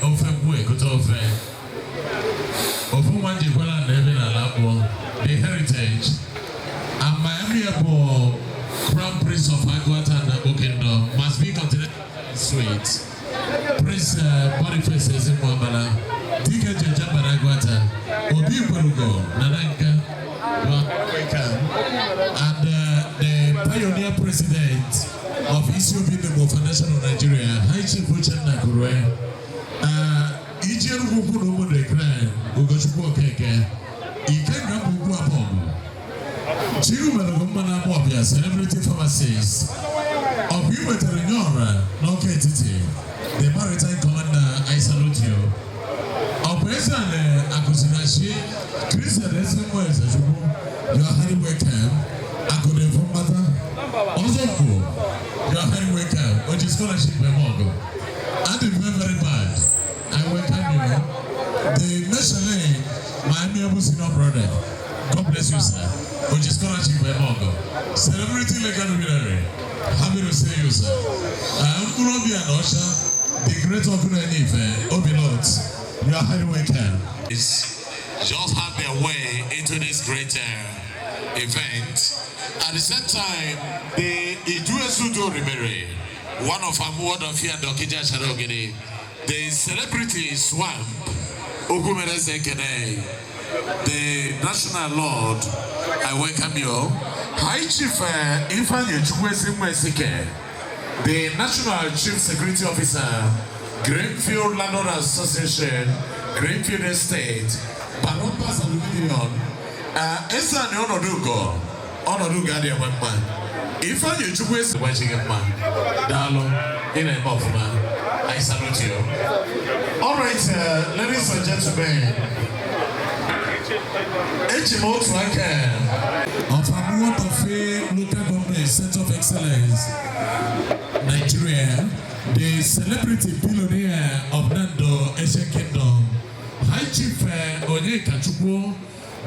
Ofe nkwu ekote ofe ofu nwa njikwala na ebe na alakpọ the heritage and my amiable crown prince of Aguata and Akpo Kingdom must be continental sweet Prince Boniface Ezinwabala Dike Jeje Mbara Aguata Obi Kwerugo Nananka, you are welcome, and the pioneer president of Isiobi Igbo Foundation of Nigeria, High Chief Uchenna Kurue, Iji Enugwu Ukwu na Ụmụnekre, Ugochukwu Okeke, Ikenga Mba Ukwu Abọgụ, Chirumelugo Mmanụ Amawbịa, Celebrity Pharmacist, ọ bụ i wetara nye ọra n'ọka etiti, the Maritime Commander, I salute you. Ọ bụ eze ala Akụzinachi, Christian Ezenwa Ezechukwu, you are highly welcome. Akụnefu Mmata, Ọzọkwụ, you are highly welcome. Oji scholarship Emogo. And very, very bad. I welcome you. The Michelin, my amiable senior brother. God bless you, sir. Oji scholarship Emogo. Celebrity legal luminary. Happy to see you, sir. Mkpụrụ and Osha, the great Okunenife, Obilot, you are highly welcome. Just have their way into this great event. At the same time, the Iduesudo Rimere, one of Amuodofia and Okija Sharogini, the celebrity swamp, Okumereze Kene, the National Lord, I welcome you. High Chief Ifeanyi Chukwueze Nwesike, the National Chief Security Officer, Greenfield Landlord Association, Greenfield Estate, Barompas Aluminium, Eze-Ani Ọnọdụ-Ugo, Ọnọdụ-Ugo adịghị enwe mma. Ifeanyi Chukwueze gbachighị mma. Daalụ, ị na-eme ọfụma. I salute you. All right, ladies and gentlemen, eji m otu aka of Amuwo-Odofin Local Government Center of Excellence, Nigeria, the celebrity billionaire of Nando Asian Kingdom, High Chief Onyeka Chukwu,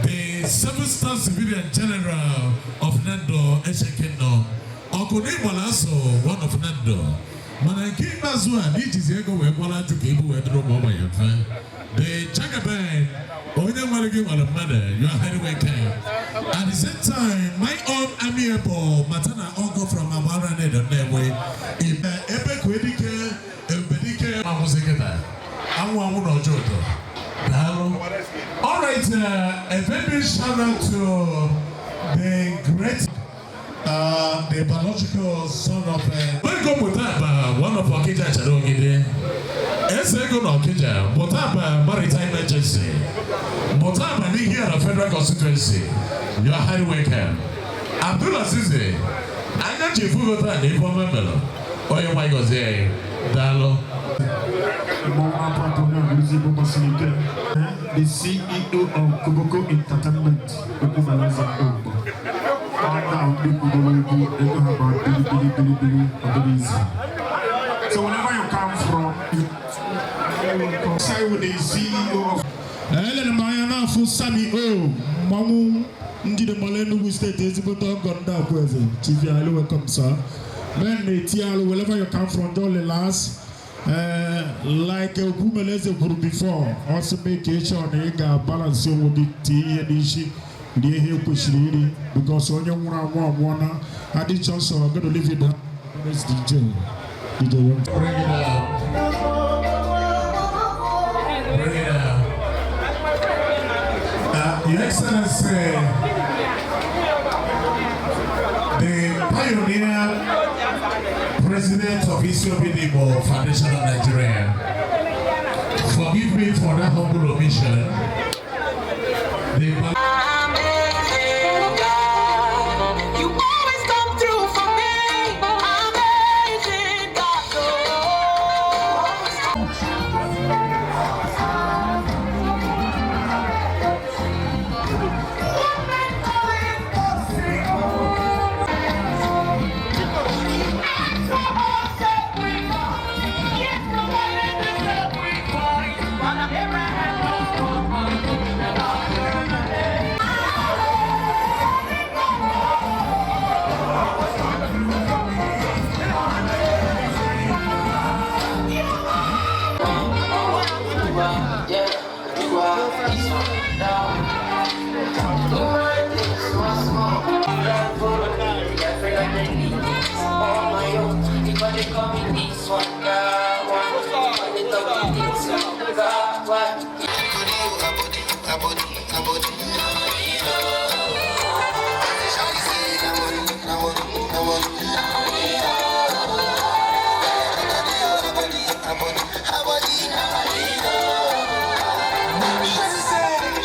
the seven-star civilian general of Nando Asian Kingdom, Ọkụnịgbalaso, one of Nando. Mana nke ikpeazụ a na ijizi ego wee gwala ajụ ka ibu wee dịrị ụmụ ogbenye mfe. The Jagaban, onye nwere gị nwere mmadụ, you are highly welcome. At the same time, my own amiable maternal uncle from Amara Nedo Nnewi, ebe Kwedike, Ebubedike, Anwụsị kịta, anwụ anwụ na ọjọọ ụtọ. Daalụ. All right, a very big shout out to the great, the biological son of Welcome Mutaba, one of Okija Charogide. Eze ego na Okija, Mutaba Maritime Agency, Mutaba Nihia Federal Constituency. You are highly welcome. Abdul Aziz, anya chefu gota na ife ọma mere. Onye nwa gọzie daalụ. The CEO of Koboko Entertainment, Okumalaza Ogbo. So whenever you come from, you say with the CEO of Elere m anya n'afọ Sami O mmanwụ ndị dị mmanụ Enugu steeti ezigbote ọgọ ndị Akweze. Chief, you are welcome, sir. Men na-eti alụ wherever you come from, just relax. Like Okwumeleze kwuru before, ọ sị make sure na ị ga-balance onwe gị, tie ihe n'isi, rie ihe kwesịrị iri, because onye nwụrụ anwụ anwụọna. Adịcha nsọ gonna leave it down. DJ DJ Young. Bring it up. Bring it up. Your Excellency, the pioneer president of Isiobinigbo Foundation of Nigeria, forgive me for that humble omission. The You always come through for me. Amazing God.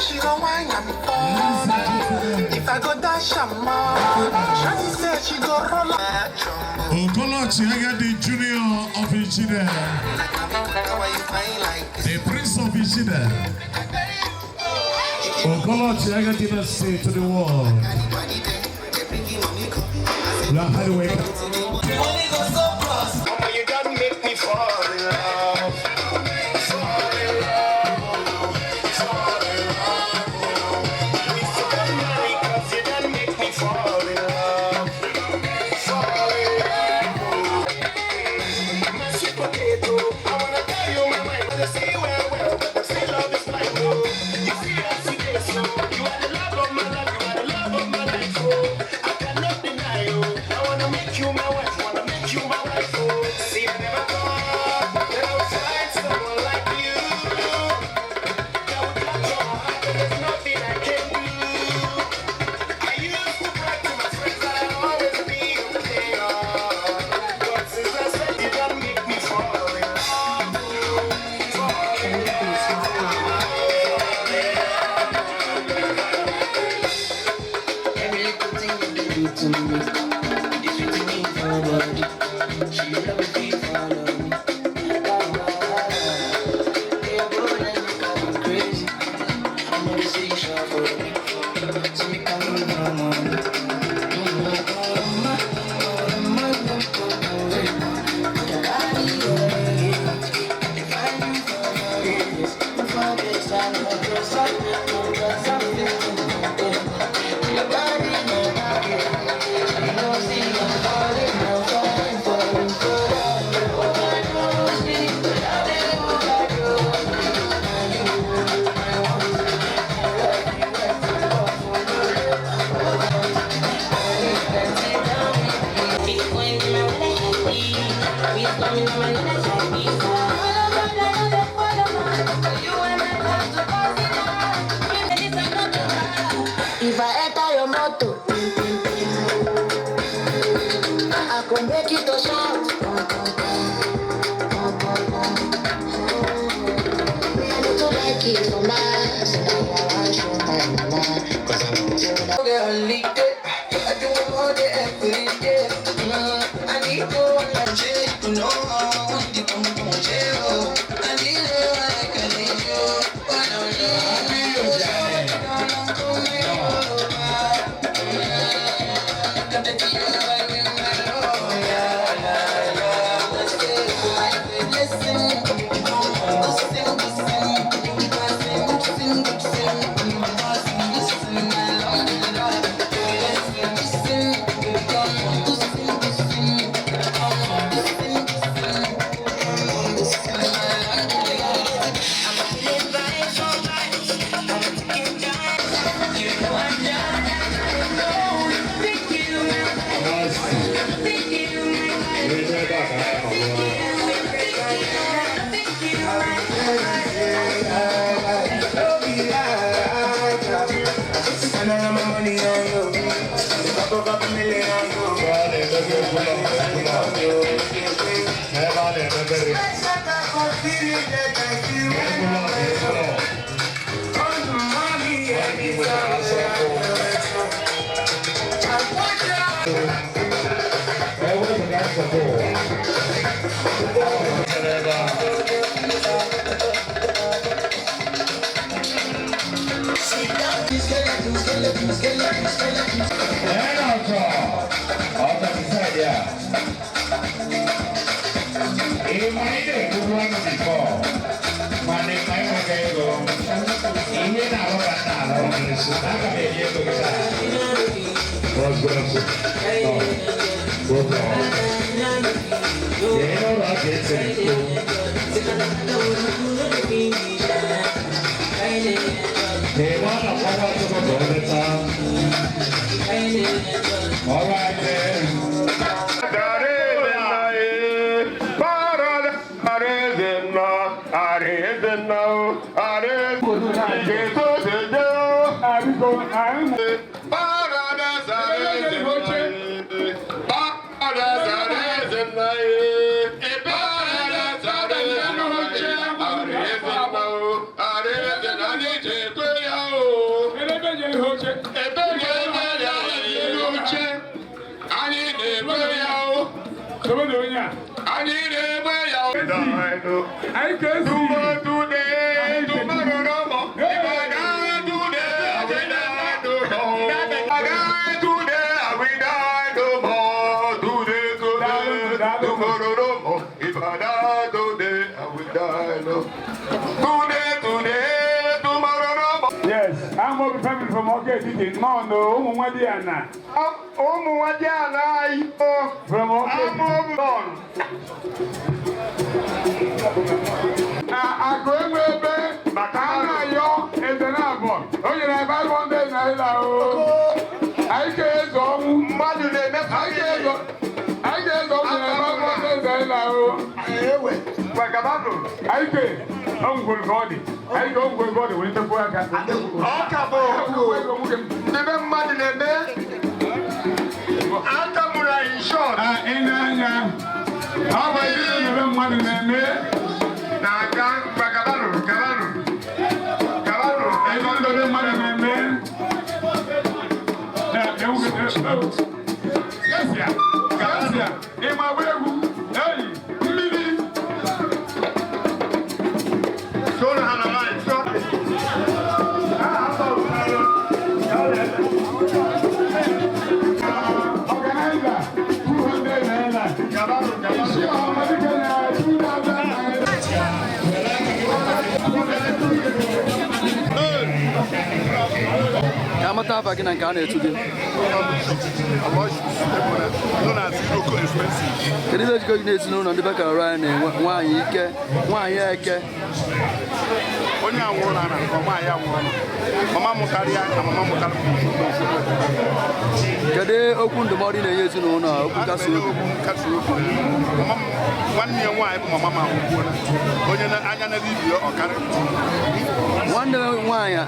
She gon' wine and fall. If I go dash am more, Shawty say she go roll up. Okolochi Agadi Junior of Ichide, the Prince of Ichide, Okolochi Agadi dynasty to the world. You are highly welcome. You done make me fall in love. Fall in love. Fall in love. We so marry 'cause you done make me fall in love. Fall in love. My sweet potato, I wanna tell you my mind, but I say well, well, but I say love is blind, oh. You see us today, so you are the love of my life, you are the love of my life, oh. I cannot deny, oh. I wanna make you my wife, wanna make you my sweet to me. It's sweet to me for body. She love me follow me. Yeah, boy, let me go crazy. I'm gonna see you for me. So me come with my money. If I enter your motor, I can make you to shout. I need to like it for my, so now I want you, my mama. 'Cause I'm I do all day every day. I need to like you know I need you like I need you. Oh, no, no. Spend all my money on you. The couple million on you. All right then. Yes, I'm Obi family from Oke No, no, ụmụ nwa dị ana. Ụmụ nwa dị ana anyị. From Oke Amaobi Don. Akụ enwe ebe maka a na-ayọ eze na-abọ. O nyere anyị 500 naira o. Anyị ga-ezo ọnwụ. Mmadụ na-eme Anyị ga-ezo anyị ga-ezo ọnwụ nyere 500 naira o. Anyị ga ọngwụrụ ka ọ dị. Anyị ga ọngwụrụ ka ọ dị wee ntekwu aka. Ọka bụ ndebe mmadụ na-eme aka mụrụ anyị shọt. Ị na-anya ọ bụ ihe ndebe mmadụ na-eme. Na-aga mgbe gabanụ gabanụ gabanụ. Ego ndebe mmadụ na-eme. Ịma agba egwu, eyi, mmiri. Soro ha na line, soro. Organizer, 200 naira. Isi ọmọdé na 2,000 naira. Ka amata afa gị na nke a na-etu gị. Kedu ibe ejikọ gị n'ezinụlọ ndị bekara anyị na nwaanyị ike nwaanyị eke? Onye a nwụrụ na nke ọma ya nwụrụ, mama m karịa na mama m karịa. Kedu okwu ndụmọdụ ị na-enye ezinụlọ a, okwu nkasi obi? Okwu nkasi obi, mama m, nwanne ya nwaanyị bụ mama m anwụkwuola, onye anya na ibi ọkarị. Nwanne m nwaanyị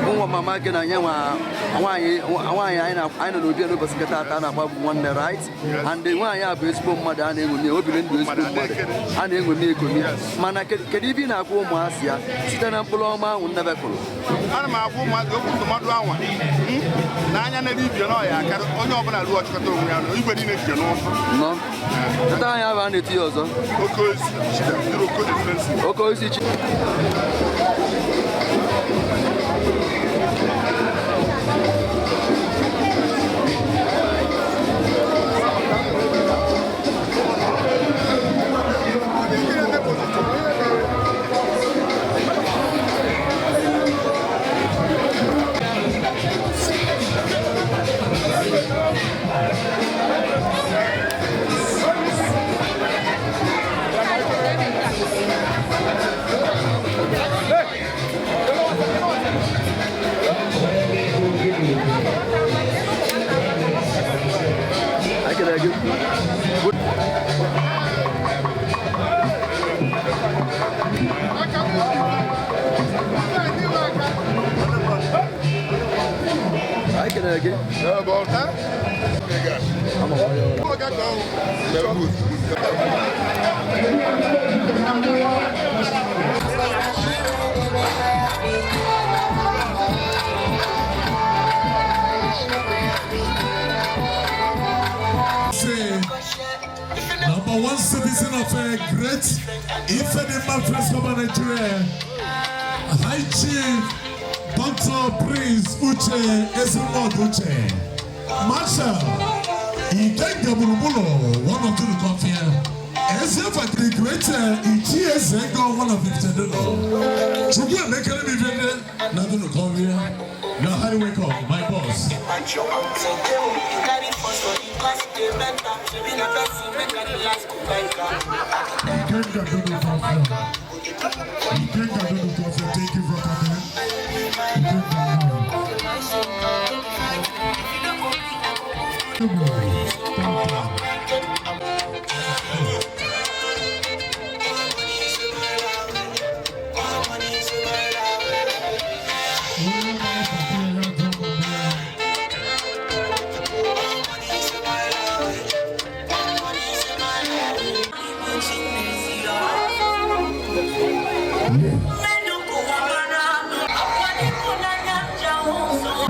bụ nwa mama gị na nye nwaanyị nwaanyị anyị nọ n'obi n'ụbọchị nke taata a na-akpa bụ nwanne, right? And nwaanyị a bụ ezigbo mmadụ a na-eṅomi, o biri ndụ ezigbo mmadụ a na-eṅomi egomi. Mana kedu ibe ị na-agwa ụmụazị ya site na mkpụrụ ọma ahụ nnebe kụrụ? Ana m agwa ụmụazị okwu ndụmọdụ anwa na anya na ibi na ọya akarị, onye ọbụla ruo ọchịkọta onwe ya na igwe niile jide n'ụsọ. Nọ cheta anyị ahụ a na-eti ya ọzọ. Oke osisi Iroko expensive. Oke osisi chi. Ekele gị. Anyị kelere gị. Say, number one citizen of a great Ifedimba Festival Nigeria, High Chief Dr. Prince Uche Ezinmod Uche, Marshal Ikenga Burubulu, one of the Kofia, Ezefa the great Ichi Ezego, one of the Teduno, Chukwu Emekele Mivende, Nadunu Kofia, Now how do we call my boss? Ikenga Dunu Kofia. Ikenga Dunu Kofia, thank you for coming. Ikenga Dunu. Thank you.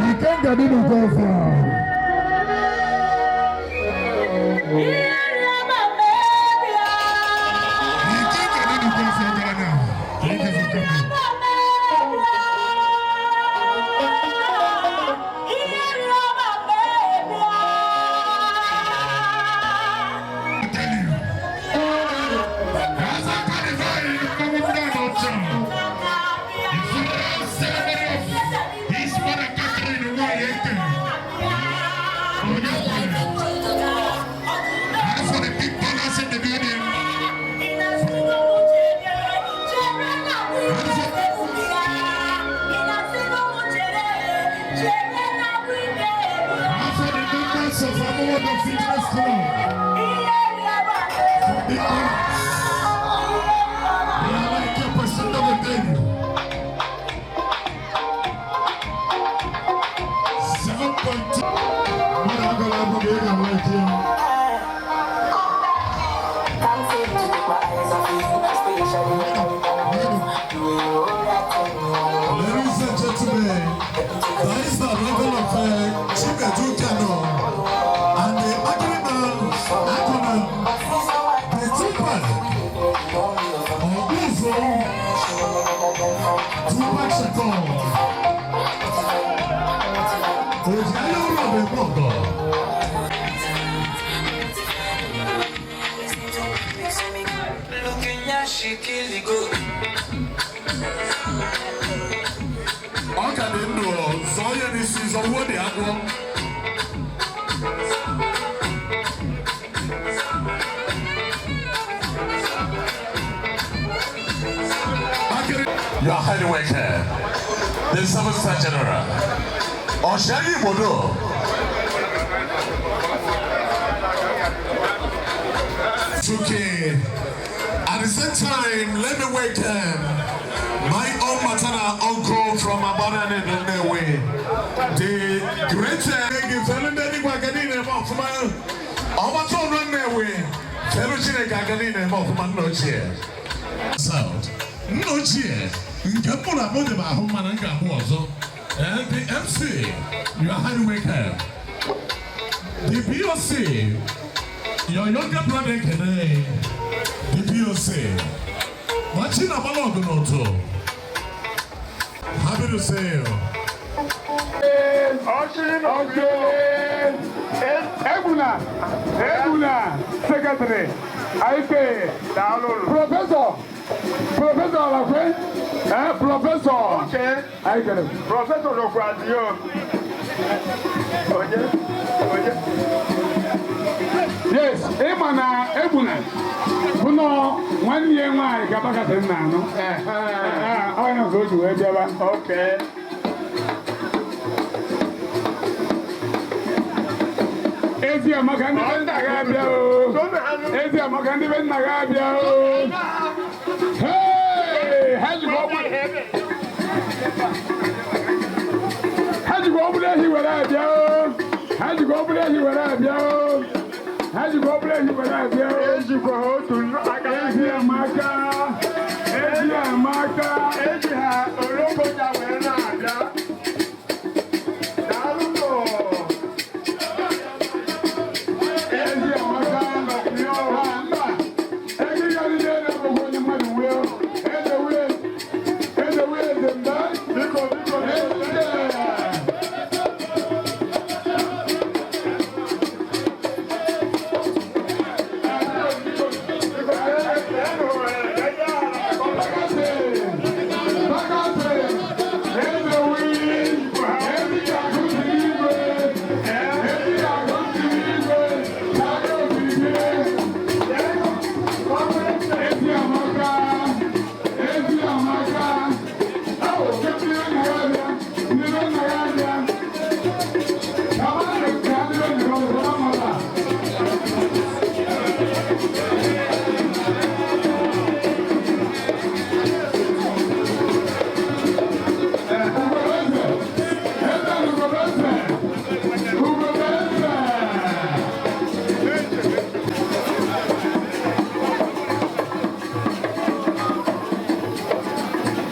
Ikenga Dunu Kofia. Ikenga Dunu Kofia, Ghana. Thank you for coming. Ladies and gentlemen, that is the level of Chinedu Kano. Oji anya ụlọ bụ eme ọgọ. Looking at she kill it go. Ọ ka dị ndụ ọ, zọọ ya n'isi, zọwuo dị agwọ. You are highly welcome. The 7-star general. Ọ̀ṣẹ́yìn Igbodo. Tuke. At the same time, let me welcome my own maternal uncle from Abana Nnewi, the great Ọgbata ọnụ Nnewi, Felu Chineke aka niile eme ọfụma nna ochie. South. Nna ochie, nke mkpụrụ akpụ dị m ahụ mana m ga-abụ ọzọ. The MC, you are highly welcome. The BOC, your younger brother Ekene, the BOC. Machi na agbala ọgụ n'ụtụ. Happy to see you. Egbuna, Egbuna, secretary, IK, Professor, Professor Alakwe, Professor. Okay. IK. Professor Okwadio. Onye, onye. Yes, ịma na Egbuna bụ nọ nwanne ya nwaanyị ka bakasị nna anụ. Ọ ya ka o ji wee bịaba. Okay. Ezi amaka ndị be nna gị abịa o. Ezi amaka ndị be nna gị abịa o. Hey, ha jikwa ọbụla ehi were abịa o. Ha jikwa ọbụla ehi were abịa o. Ha jikwa ọbụla ehi were abịa o. Ejikwa ha otu aka. Ezi amaka. Ezi amaka. Eji ha orokoja wee na-abịa. Daalụ nụ. Ezi amaka. Ha mba. Ego ya niile na-abụghị onye mmadụ nwee o. Eze wee. Eze wee eze mba. Biko, biko, Eze.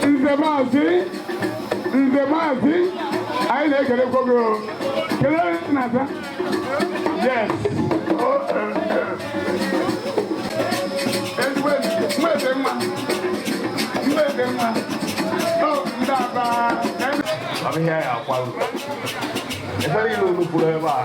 Nze maazị, nze maazị, anyị na-ekelekwa gị o. Kelee nna-ata. Yes. Ezigbo eze, mma eze mma. Mma eze mma. O, ndị Aba. Ọ bụ ihe ya akwarụ. Efere ilu olu kwuru ebe a.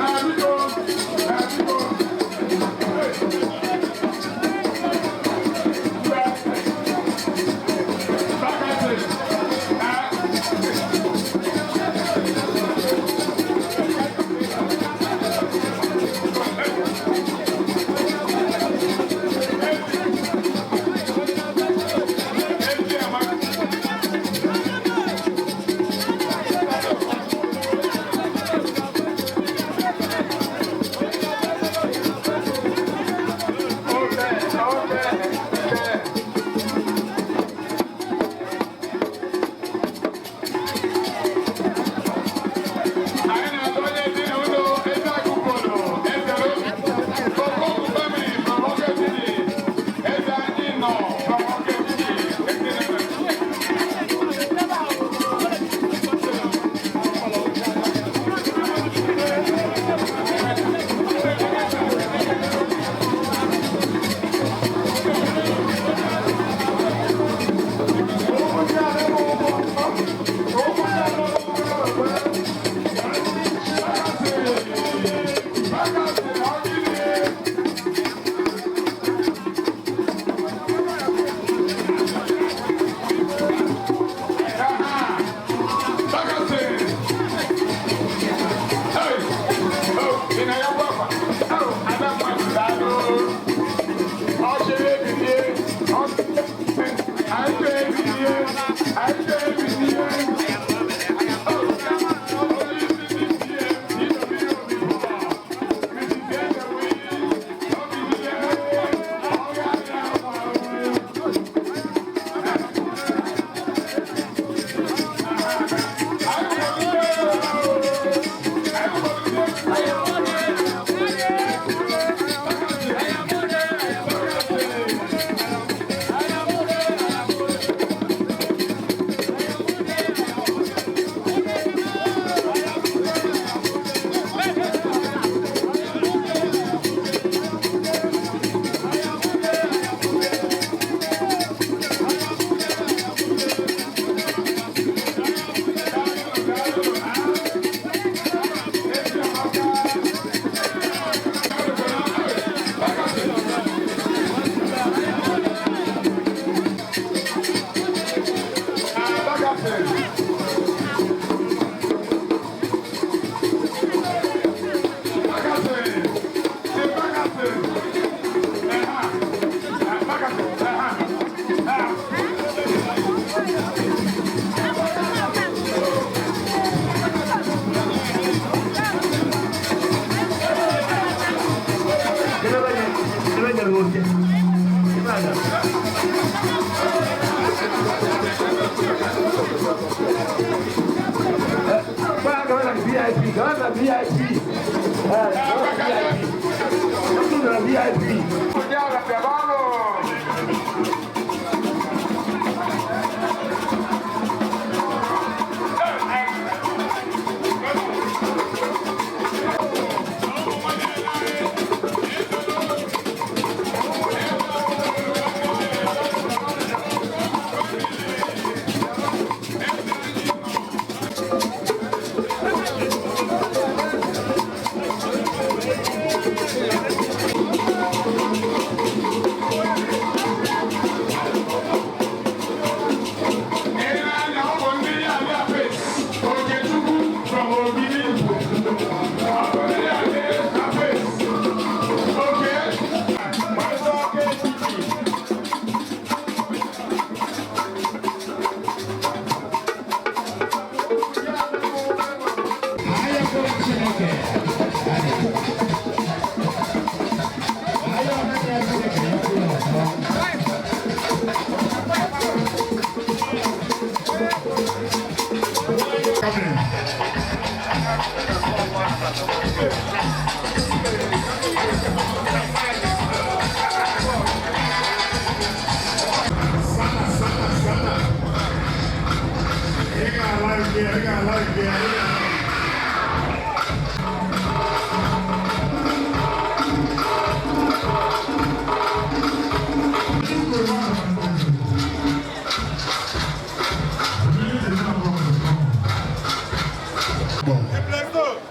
Thank you. Gaa na VIP. Ee, gaa na VIP. Unu na VIP.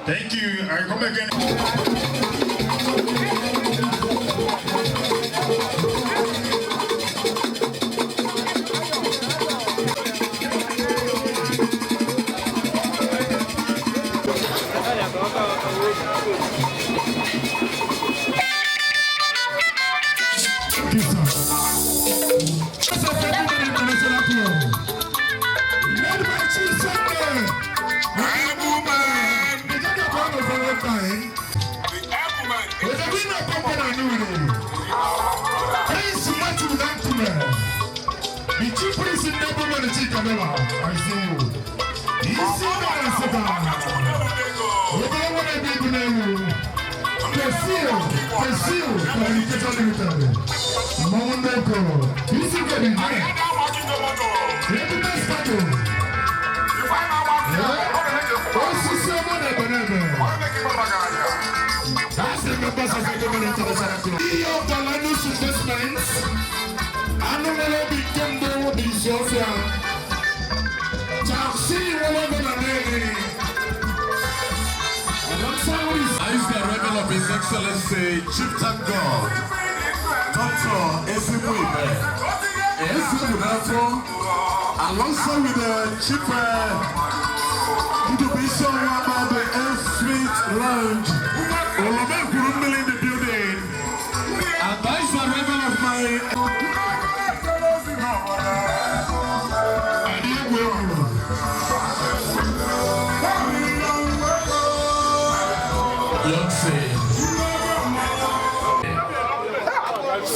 Thank you. I come again. Prince Matthew Nantume, the chief priest in the woman, Chikamela, I see you. Isi na Seta. Ogo wana bi na you. Kesil, Kesil, Communication Limited. Mamundoko, Isi Kedi. Ebube Stato. Osisi ọmọ na Ebenebe. That's the members of the government international club. CEO of the Linus Investments, Anumelo Bikembo Bisofia, Chelsea Wologonanene. Alongside with Is the arrival of His Excellency Chieftain God, Dr. Esimuibe, Esimunafo, alongside with the Chief Ndubisi Wama, the F Street Lounge, Olome Kurumili in the building, and that is the arrival of my.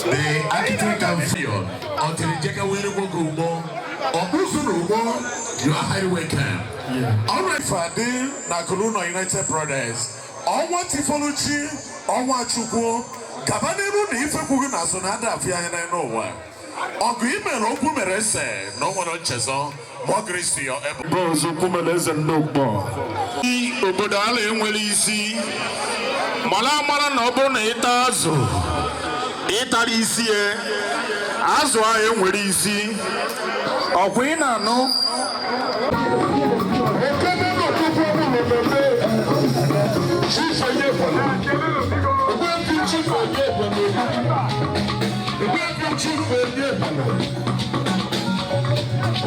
The architect and field until the Jeka Wiri Go Or you are highly welcome. All right, Fadi Nakuluna United Brothers. Ọnwa Tifoluchi, ọnwa Chukwu, gaba n'iru na ife kwughị na azụ na ada afịa anya n'ụwa. Ọgụ imere okwu mere ese na o nwere nchezọ, more grace to your elbow. Bọọsụ kwumere eze ndị ụkpọ. Obodo ala enwere isi mara amara na ọ bụrụ na ịta azụ ịtara isi ya azụ ahụ enwere isi ọkwa ị na-anụ.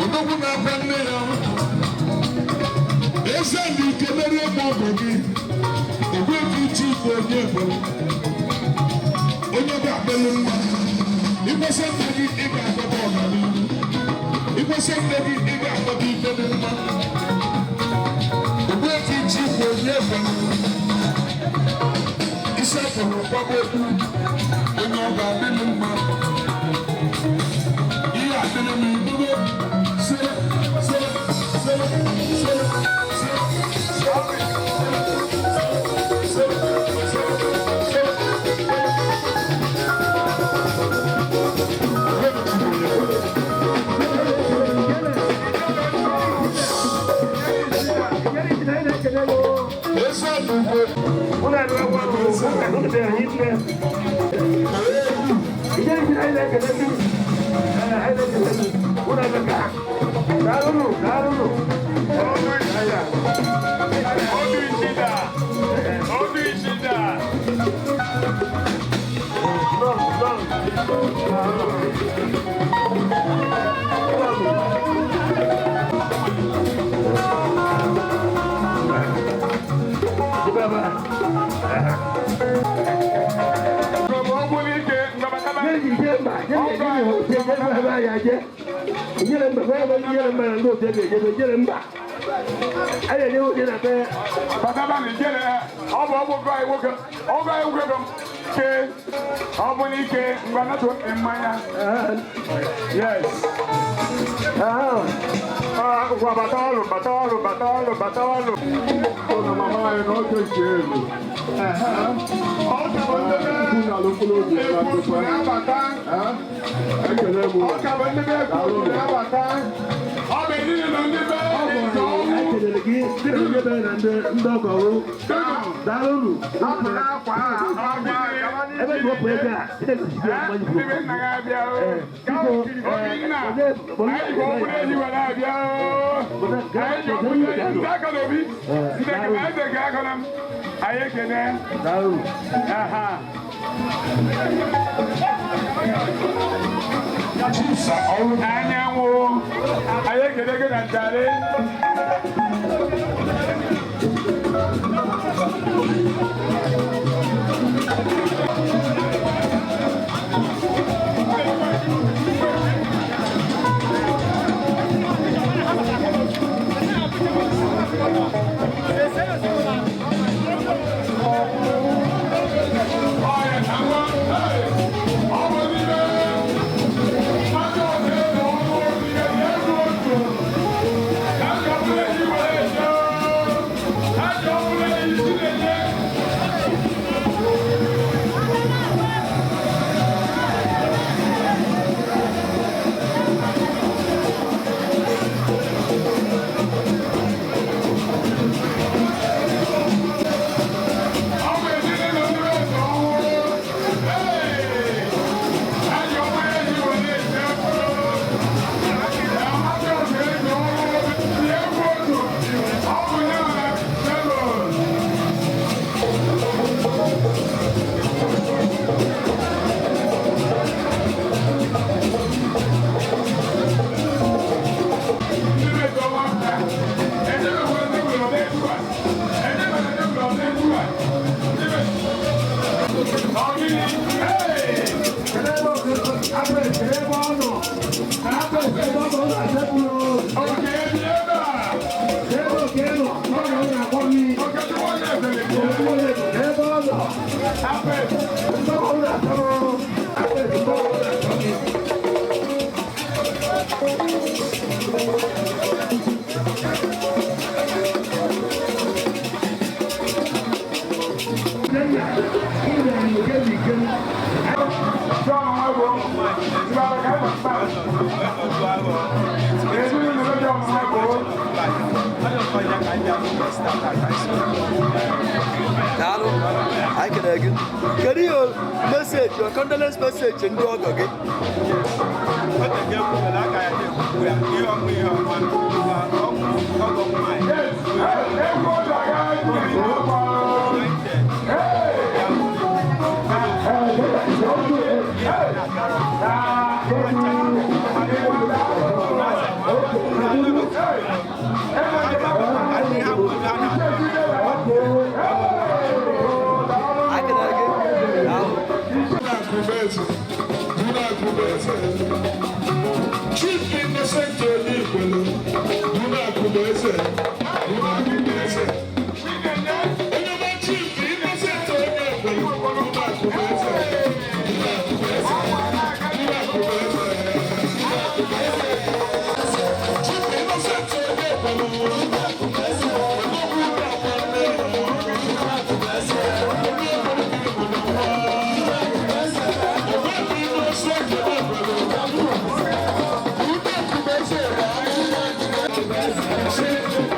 Odogwu na-akwa nne ya eze ndị ike merie gba ọgọ gị ogbuefi chifu onye bụ onye ga-akpelu mma ikwesị nne gị ị ga-akpọta ọganihu ikwesị nne gị ị ga-akpọta ife dị mma ogbuefi chifu onye bụ isi afọrọ kwaba okpu onye ọ ga-adịlị mma ihe adịrị m ibugo sere sere sere sere sere. Daalụ, anyị kelere gị. Kedu ihe meseji, your condolence message ndị ọgọ gị? Chief Innocent Onikwelu, Dunakubeze, Dunakubeze. Onye Chief Innocent Onikwelu, Dunakubeze, Dunakubeze, Dunakubeze, Dunakubeze. Chief Innocent Onikwelu, Dunakubeze, Dunakubeze, Dunakubeze.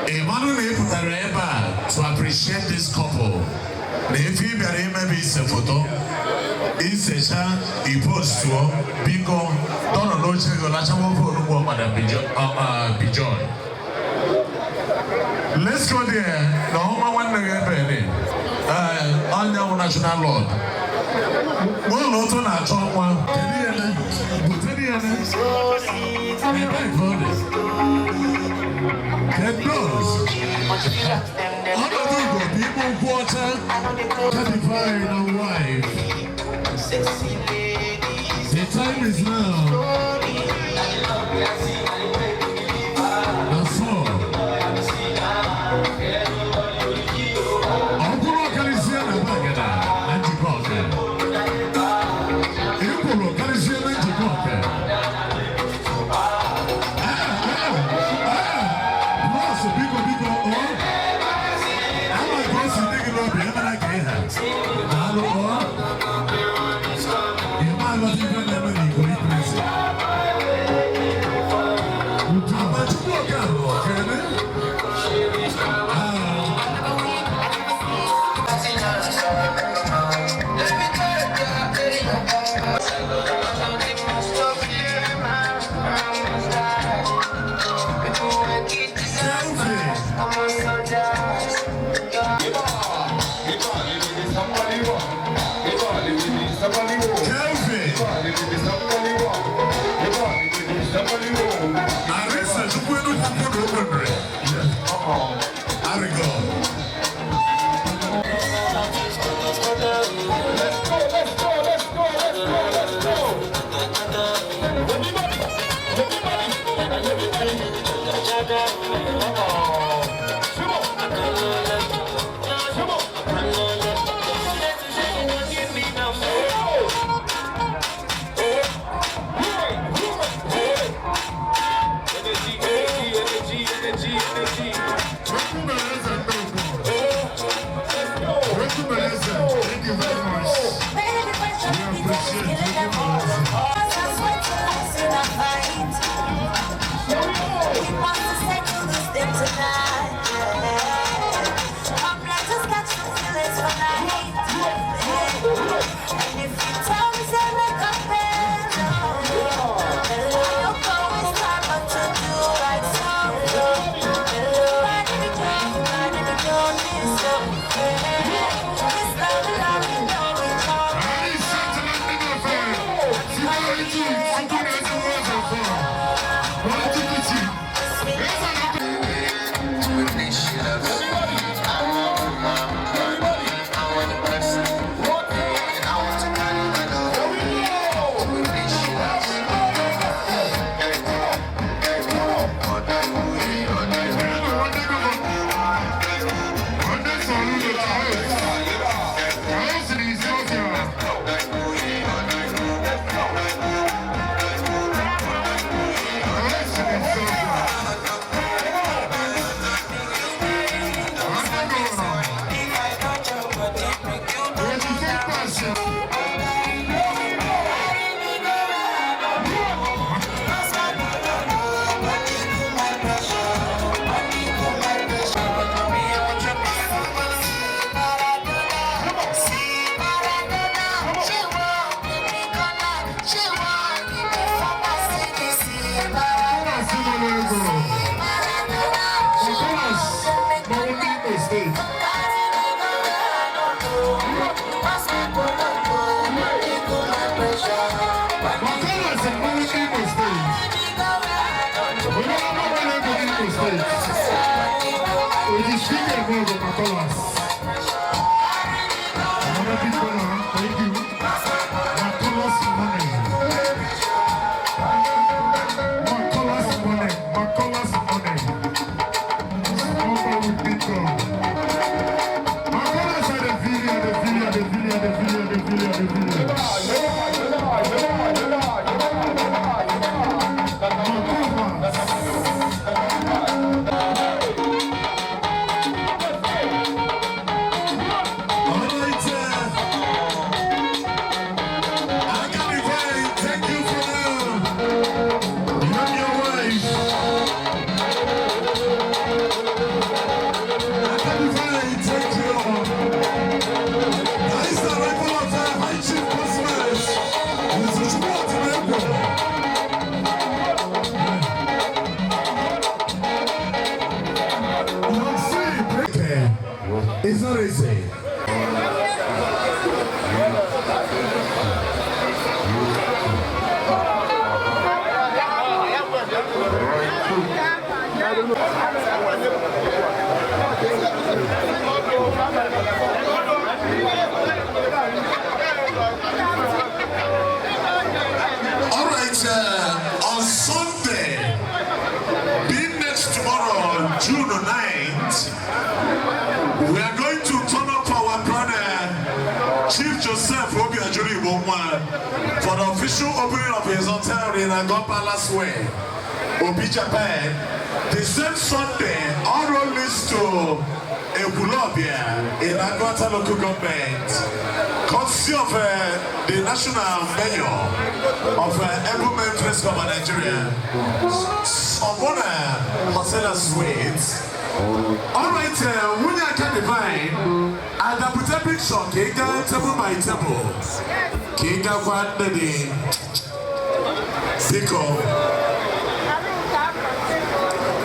Emmanuel pụtara ebe a to appreciate this couple na ife ị bịara imebi ise foto isecha ipostuo biko tọnọ n'oche gị lachawa ofe onugbu Madam Bijoy. Let's go there na ọnwa nwanne gị ebe dị anyanwụ national lord n'ụlọ ụtụ na-achọ nwa kedu ya na butere ya na ebe ka ọ dị. Kedos. Ọnọdụ Igbo bụ ime nkwụ ọcha certified and wife. The time is now. Na four. Ọ bụrụ ọkarịsịa na Bagada na njikọ ọka. Ị kwuru karịsịa na njikọ ọka. Bọọsụ biko biko ọ ama ka o si dị gị n'obi emere ka ị ha daalụ ọ ị ma aghọta ife na-eme n'Igbo ipresi Amachukwu Okafor kene Selfie. State. With his finger above the Makolas. Another big banner, thank you. Makolas money. Makolas money. Makolas money. Small man with big gun. Makolas are the video, the video, the video, the video, the video, the video. Thank you for now. You and your wife. Akadivai, thank you. That is the arrival of the High Chief Cosmas. Mr. Chukwu It's not easy. All right, on Sunday, being next tomorrow, June 9th, we are going to turn up our brother, Chief Joseph Obiajuri Ibomwa, for the official opening of his hotel in Ago Palace Way, Obi, Japan. The same Sunday, all road leads to Ekwulobia in Aguata local government. Courtesy of the national mayor of Ebumen Press Club of Nigeria, Omona Hosela Sweet. All right, Nwunye Aka Divine, adapute picture ka ị gaa table by table, ka ị gakwa nne gị. Biko,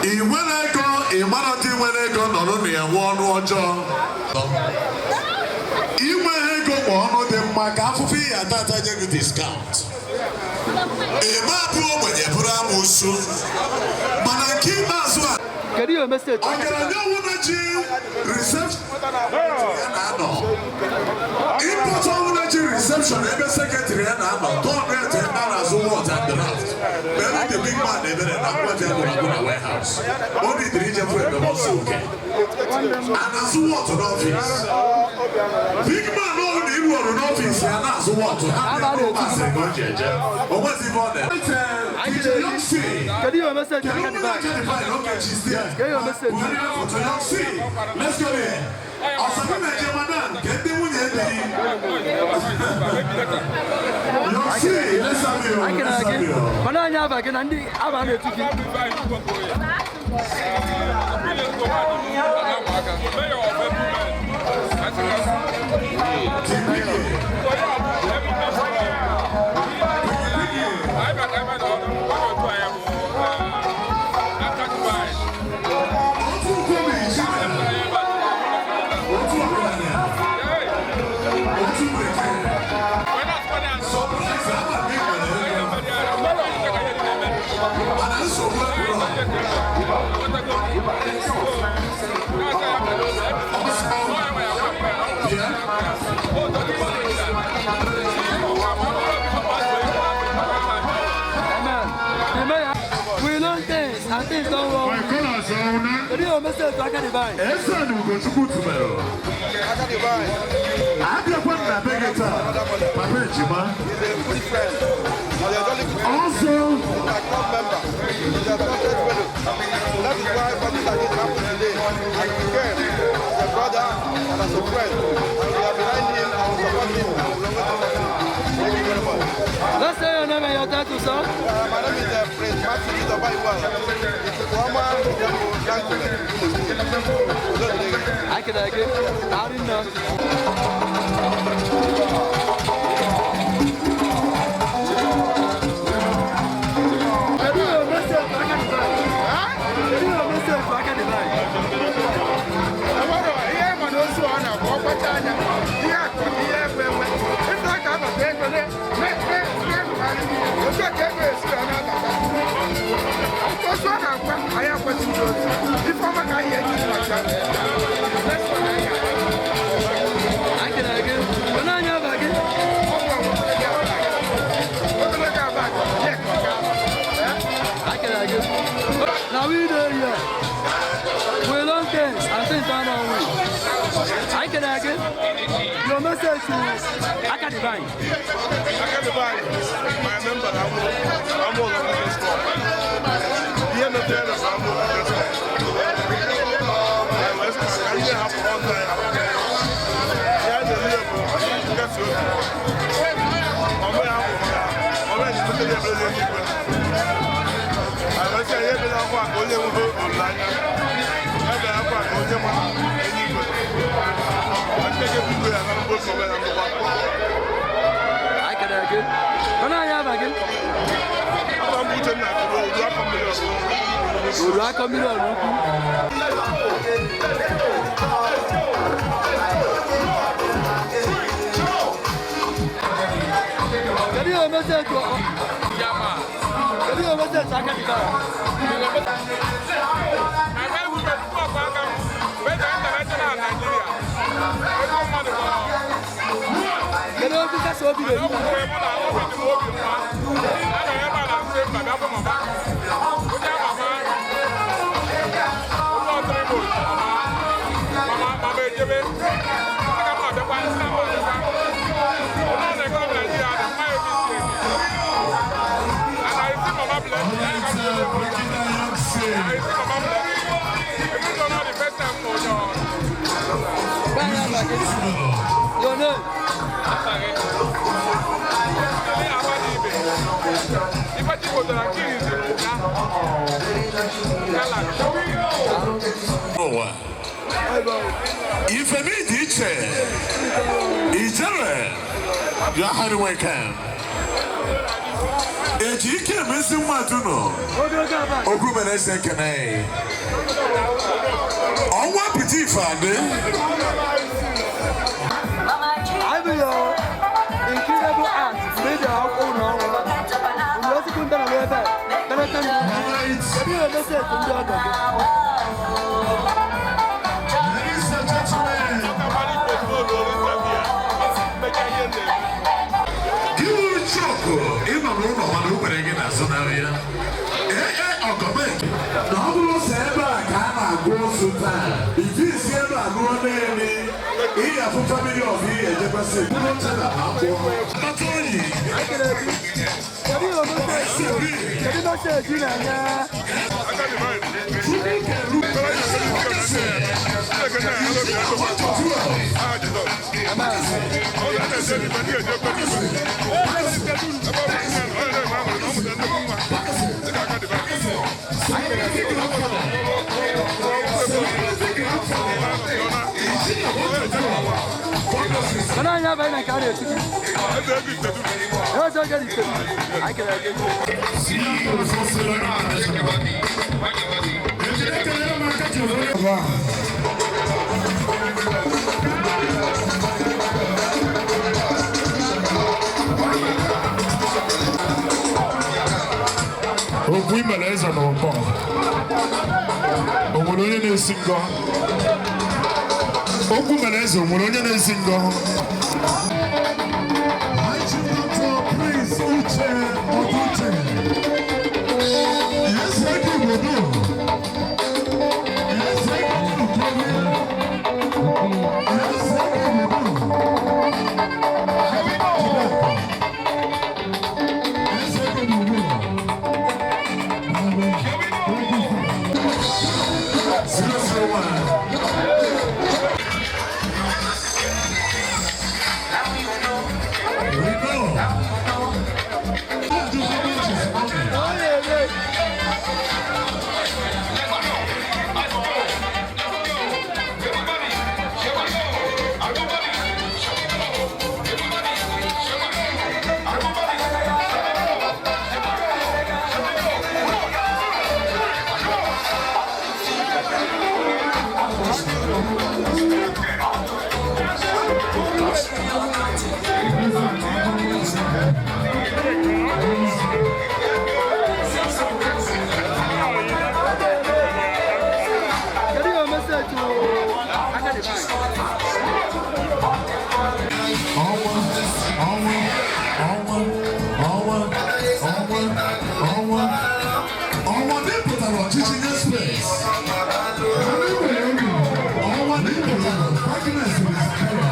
ị nwere ego, ị mara ndị nwere ego nọrọ na ya nwee ọnụ ọjọọ. Inwe ego ma ọnụ dị mma ka afụfụ ihe ata ata nye gị discount. Eme abụọ ogbenye bụrụ amoosu, mana nke ikpeazụ a ọgaranya ọwụna ji reception ya na-anọ, import ọwụna ji reception ebe sekretịrị ya na-anọ tọn rent ebe a na-azụ wọt and draft ebe the big man ebere na mkpọji agwụrụ agwụ na warehouse o nidiri ijefu ebe ọsọ oke a na-azụ wọt n'ọfịs. Big man ọwụ na iru ọrụ n'ọfịs ya na-azụ wọt ha na-ebe ụmasịrị ka o ji eje o nwezi ife ọ na-eme. DJ Young C. Kedu ihe message Kedu aka onye Divine? na-acha Divine? Okay, she's there. Kedu ihe message? Buhari foto Young C. Let's go there. Ọsàbí na-eje madam ka ndị nwunye di. Young C, let's have you. Anyị Let's kere have gị. you. Mana anyị aba gị na ndị aba na-etu gị. Amen. Amen. We learn things and things don't work. My colours are una. Kedu ihe message aka Divine? Eze na Ugochukwu tubelu. Abịakwa m na be gị taa, papa ejima. Ọzọ. That is why something like this happened today. And we came as a brother and as a friend. And we are behind him and we support him and we will always support him. Thank you very much. Let's say your name and your title, sir. My name is Prince Matthew Tito-Baiwa, the former Temple Chancellor. Anyị kere gị. Daalụ nne. Kedu ihe message aka Divine? Kedu ihe message aka Divine? Enwere ihe ma na ozu ọ na-agba ọkpacha anya ihe akụ na ihe ekwe enwe ịta ka abata ego otu a ka ego esi wee na-abata ozu ọ na-agba anyị akwesịghị otu. Your message to Aka Divine. Aka Divine, my member, I'm all of this club. Ihe metere na I'm all of this club. Ka ihe hapụ ọnụ ya. Ya na-eme bụ nkasi obi. Ọmụ ya hapụ ya. Ọmụ ya na-emetere ya ebere n'eluigwe. Anyị ihe ebere akwa ka onye nwere olileanya. Ebere akwa ka onye ma eluigwe. Chineke biko ya na mgbe obi ya ndụkwa. Anyị kelere gị. Ọnụ anyị aba gị. Afọ m bụ Uchenna Akụrụ, Odu Akọ Mmiri Ọrụ. Odu Akọ Mmiri Ọrụ Ukwu. Kedu ihe message Kedu ihe message Aka Divine? Kedu obi kasị obi na-eru? Your name? Ụwa ife mi dị iche ijere ya ha welcome. Eji ike emezi mmadụ nọ okwu mere eze ekene ọnwa pụta ife adị. I be your incredible art made your own ọrụ. Mgbe osikwu ndị na ebe a, benete m. Kedu ihe message ndị ọgọ gị? Ladies and gentlemen, gị wuru chọkụ ịnọ n'ụlọ mana o kwere gị na-azụnarị ya. Ee, ọgọment na ọ bụrụ sọ ebe a ka a na-agụ ozu taa, ife isi ebe a gụọ naanị ihe afụ family of ihe ejekwasị bụrụ oche na akwụkwọ. Akpata oyi. Kedu ihe message Kedu message ị na-enye? Mana anyị abaghị na nke a na-eti gị. Eze oge dị ite. Anyị kelere gị. Okwu imere eze na ụkpọ o nwere onye na-esi ngọ? Okwu mere eze o nwere onye na-esi ngọ? High Chief Dr. Prince Uche Oduche. Eze gị obodo. Eze gị obodo. Eze gị obodo. Eze gị obodo. 001. We know. Kedu ihe message to Aka Divine? Ọnwa, ọnwa, ọnwa, ọnwa, ọnwa, ọnwa, ọnwa mepụtara ọchịchị nye space. Ọnwa mepụtara Agnes Rizikara.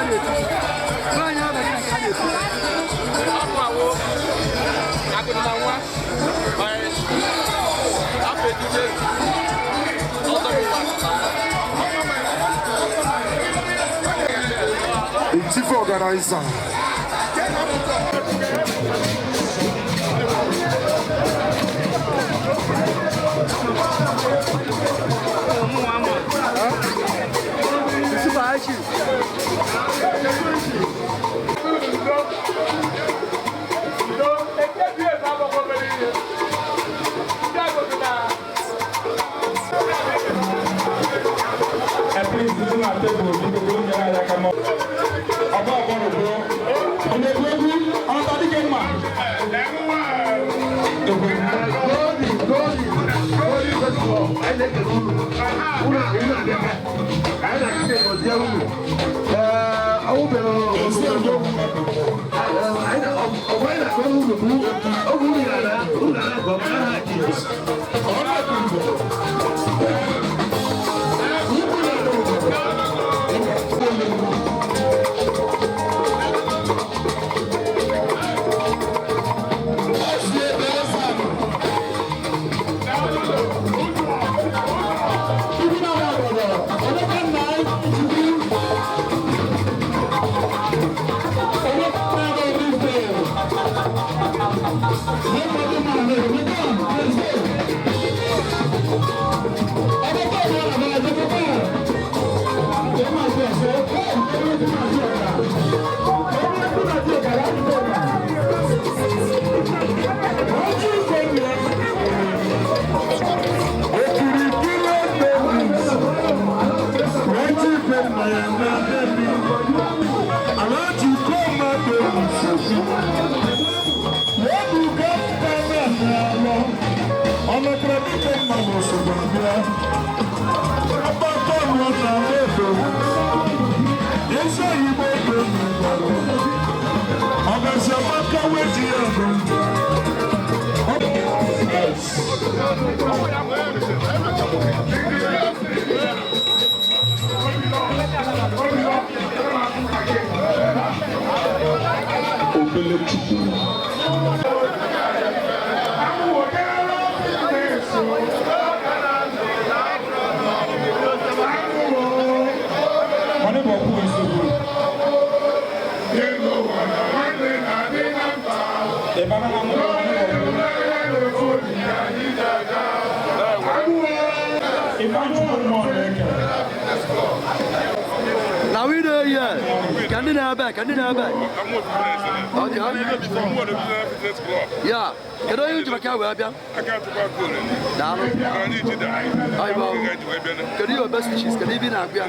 a na-eti. Nwaanyị abaghị na nke a na-eti. The chief organizer. Super Achi. Na we dey here. Ka ndị na-ebe, ka ndị na-ebe. Okay. Ya, kedu onye nji maka ya wee bịa? Daalụ. Ayibo. Kedu your best wishes? Kedu ibe ị na-agụ ya?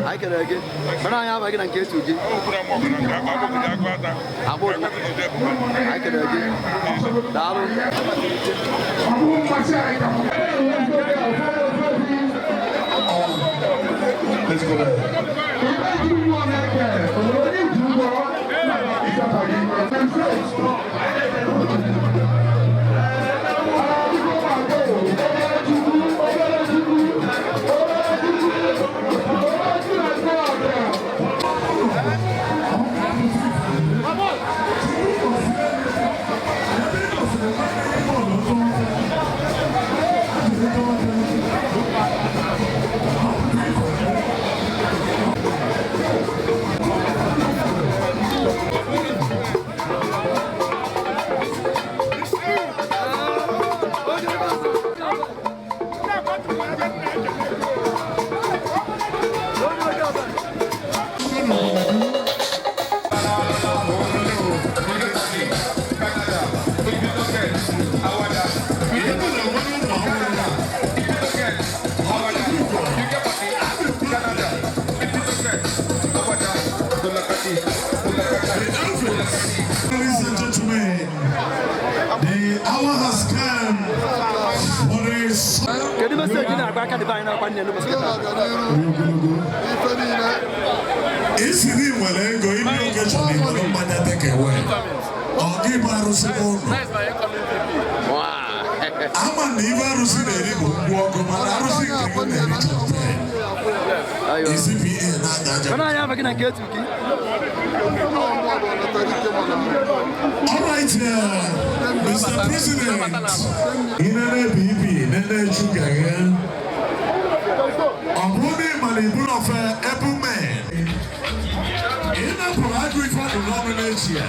Anyị kelere gị. Mana anyị abaghị na nke etu gị. Anyị kelere gị. Daalụ. Let's go there. Ladies and gentlemen, the hour has come for this. Kedu meseji na-agba aka dịbe anyị na-akwa nne n'ụbọchị taa? Isi na ị nwere ego ime okechọn ị nwere mmanya take away. Ọ gị bụ arụsị n'ụlọ. Ama na na ife arụsị na-eri bụ ngwa ọkụ mana arụsị nke gị na-eri chọpụta. Isi PA na-ada aja. All right, Mr. President, inene BP, nene Chuka, ọ bụrụ na ị mara iburu ofe ebume, ị napụrụ agụ ife ọdụ n'ọnụ n'echi ya.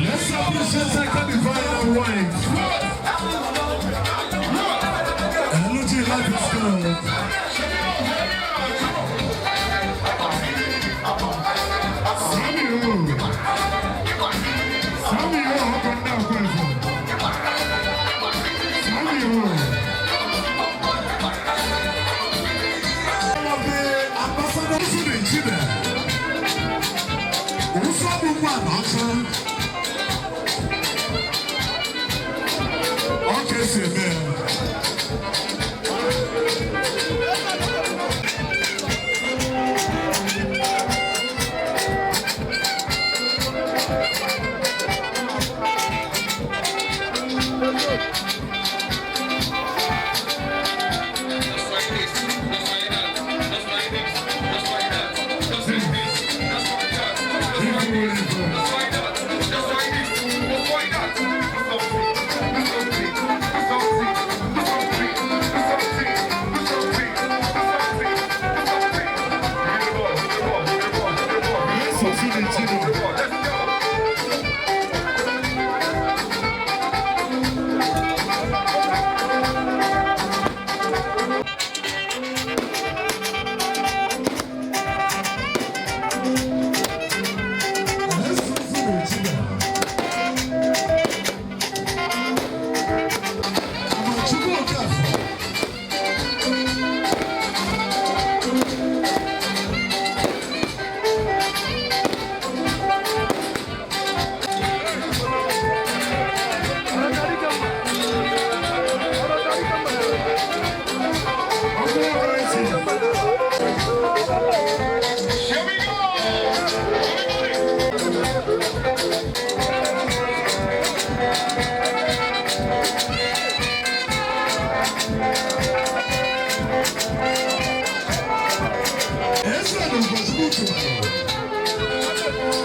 Let's appreciate Second Divine Wife. Energy life is good.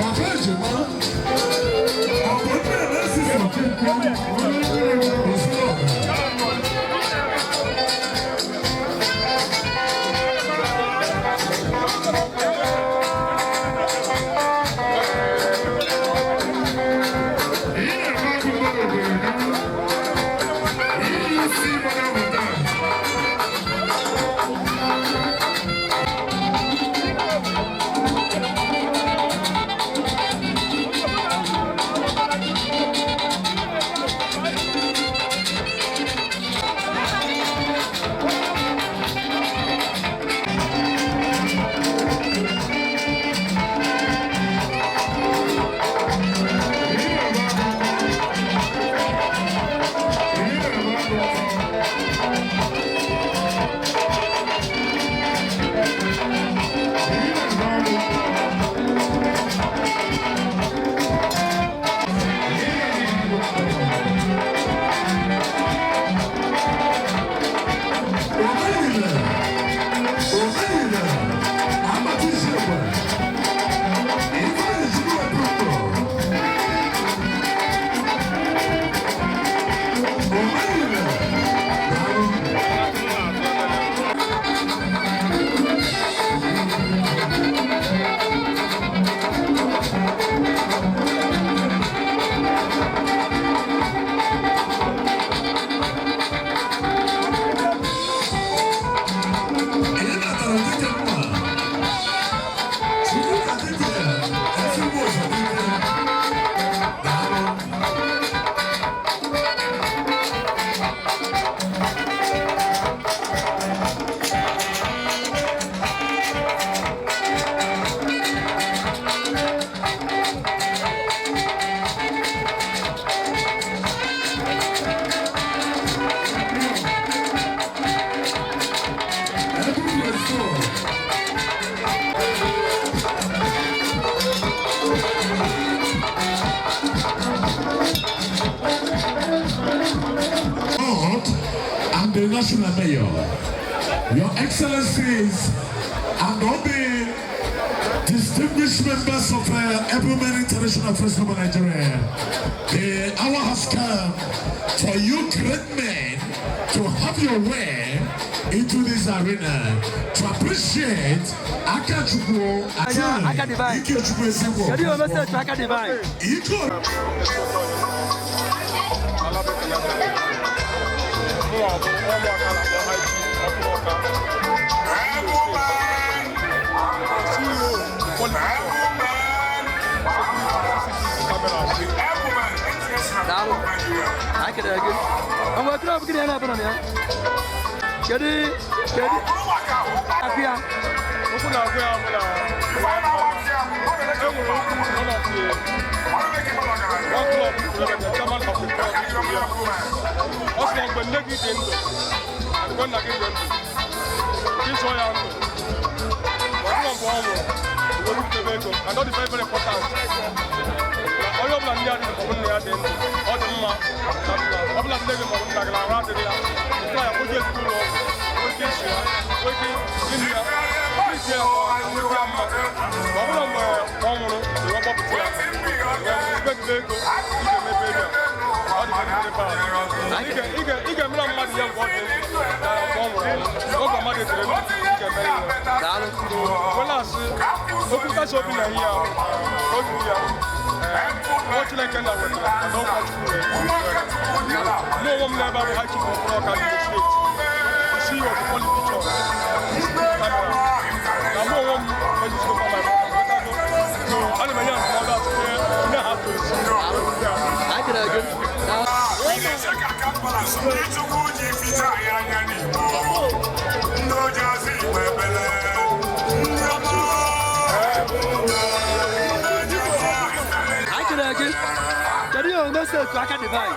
Okay, see, man. International Mayor, Your Excellencies, and all the distinguished members of Ebumeni International Festival Nigeria, the hour has come for you great men to have your way into this arena to appreciate Akachukwu Aka Divine. Ikechukwu Ezekwo. Kedu ihe message Aka Divine? Iko. Daalụ. Anyị kelere gị. O nwere klọb gị na ya na-abụ na ya? Kedu kedu akụ ya? Okwu na-agụ ya bụ na e nwere okwu one of the one club the chairman of the club ọ sị na mgbe nne gị dị ndụ mgbe nna gị dị ndụ gị zụọ ya ndụ ma ọ bụrụ mgbe ọ nwụrụ o wepụtebe ego, and ọ dị very very important na onye ọbụla nne ya dị ndụ maọbụ nna ya dị ndụ, ọ dị mma na ọbụla nne gị maọbụ nna gị na arụ adịghị ya, ịtụọ ya kpoje ezigbo ụlọ ọgwụ, nwee ike ịsụ ya, nwee ike ịnụ ya, isi ya ka ọ ya mma. Ma ọ bụrụ mgbe ọ nwụrụ, iwe gbapụta ya, wee ego ị ga-emepe ya, ọ dị very very bad. Ị ga-emere mmadụ ya mgbe ọ dị ndụ na mgbe ọ nwụrụ anwụ. Oge mmadụ dịrị ndụ, ị ga-emere ya. Wee na-asị okwu nkasi obi na ihe ahụ o juru ya ọ Chineke na wetara na ọkwa Chukwu wee mụ onwe m n'ebe ahụ ha chịkwa ọkpụrụ ọka ndị steeti CEO of Poly Pictures na mụ onwe m ejisikwa my so ana m enye ndụmọdụ atụ nye ha tozi. Anyị kelere gị. Anyị kelere gị. Kedu ihe message Aka Divine?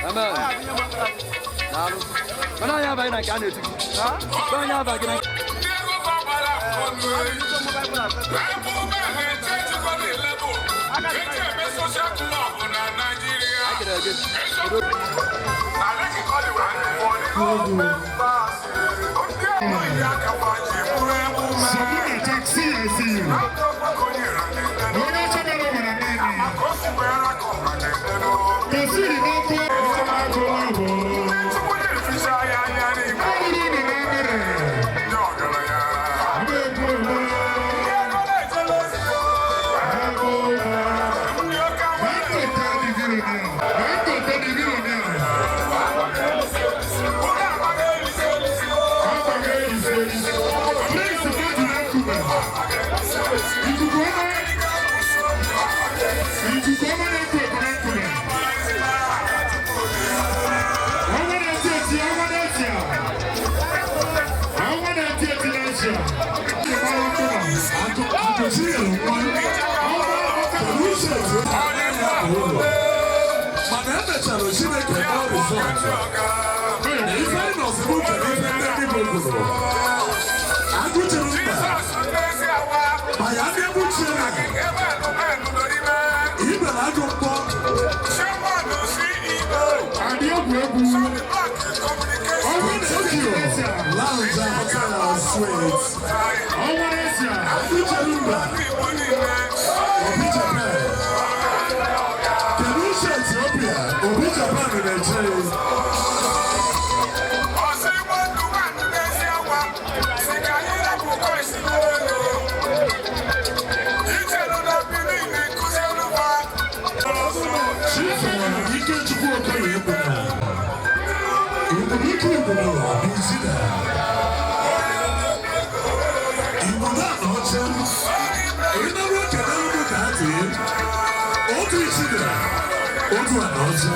Amen. Daalụ. Mana anyị abaghị na nke a na-eti gị. Mana anyị abaghị na Anyị kelere gị. Sabina taxi, I see you. Onye ọcha bịara nwere naanị. Kasiri n'ọkụ agụ agụ. Ọ bụrụ na na mere. Ọ bụ ekwu eme. Agụ agụ. Dangote di billionaire. Dangote di billionaire. Prince Ferdinand Kuba. Ikuku ọma. Ikuku ọma na-eku eku na nkume. Ọnwa na-eti eti, ọnwa na-eti a. Ọnwa na-eti eti n'Asia. Mana emechara Chineke mee resọtụ na ife anyị nọzi n'uche na ife ndị dibịa kwuru agụchiri mba ma ya ndị egbuchie na ibe na agụ mkpọ. Adị egwu egwu. Ọnwa na-eti eti. Lounge and hotel and suites. Ọnwa na-eti a. Agụchiri mba Obi Japan. Kedu uche Ethiopia Obi Japan na-eche? Chief Ikechukwu Okoye Egbuna. Ebubike Egbuna n'Izida. Igbo na ọcha. Ịnarụ ekele ugbo ka ha tie. Otu Ichida, otu ana ọcha.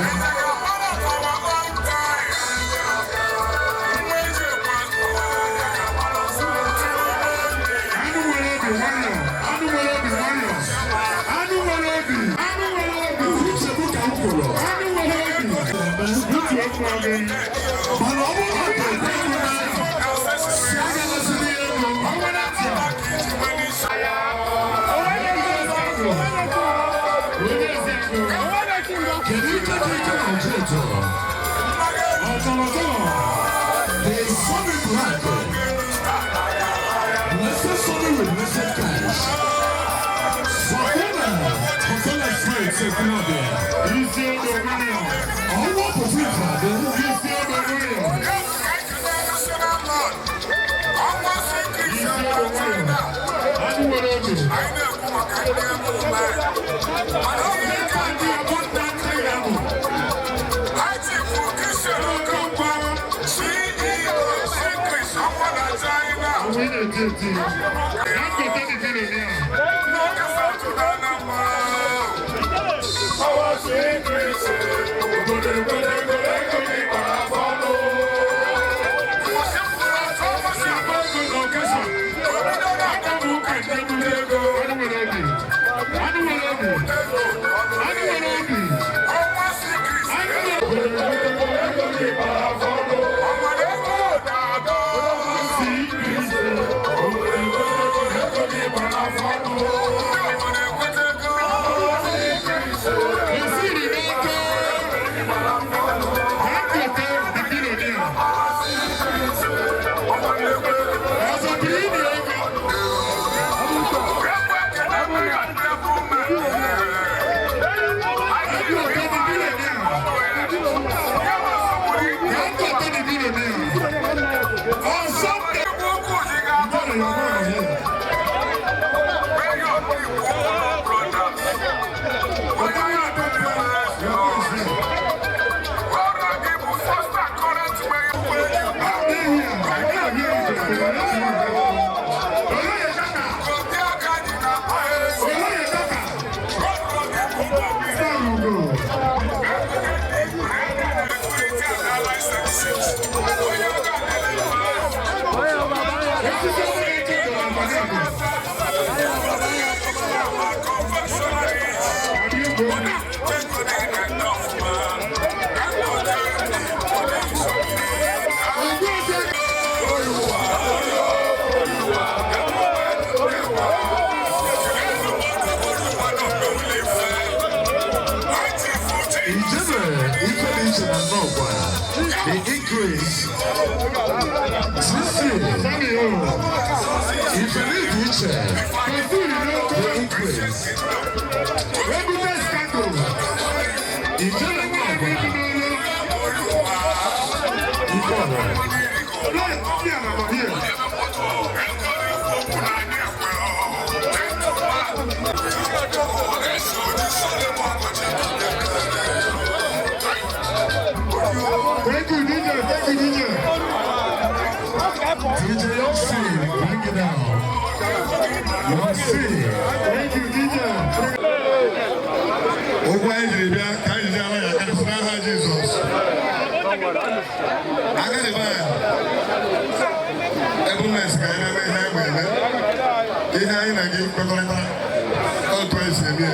Ike na Ojoto. Ọ̀tọ̀lọ̀tọ̀lọ̀. The Sunny Black. Blessed Sunny with blessed cash. Sọ̀kúnà Hotel Express Ekunabia. Isi Odo William. Ọwọ́ pọ̀tù ìfàdé. Isi Odo William. Isi Odo William. Adúwẹ̀rẹ̀ obi. The increase. Sisi. If you need to check, the increase. Ijebe Nnọkwa. Ike ọ̀nà. Thank you, DJ. Thank you, DJ. DJ Yossi, bring it down. Yossi, thank you, DJ. Ụgwọ anyị jiri bịa ka anyị ji ara ya karịsị n'aha Jizọs. Agadi nwanyị, ebe mmesi ka anyị na-eme ihe anyị na-eme, ihe anyị na gị kwekọrịtara otu anyị si eme ya.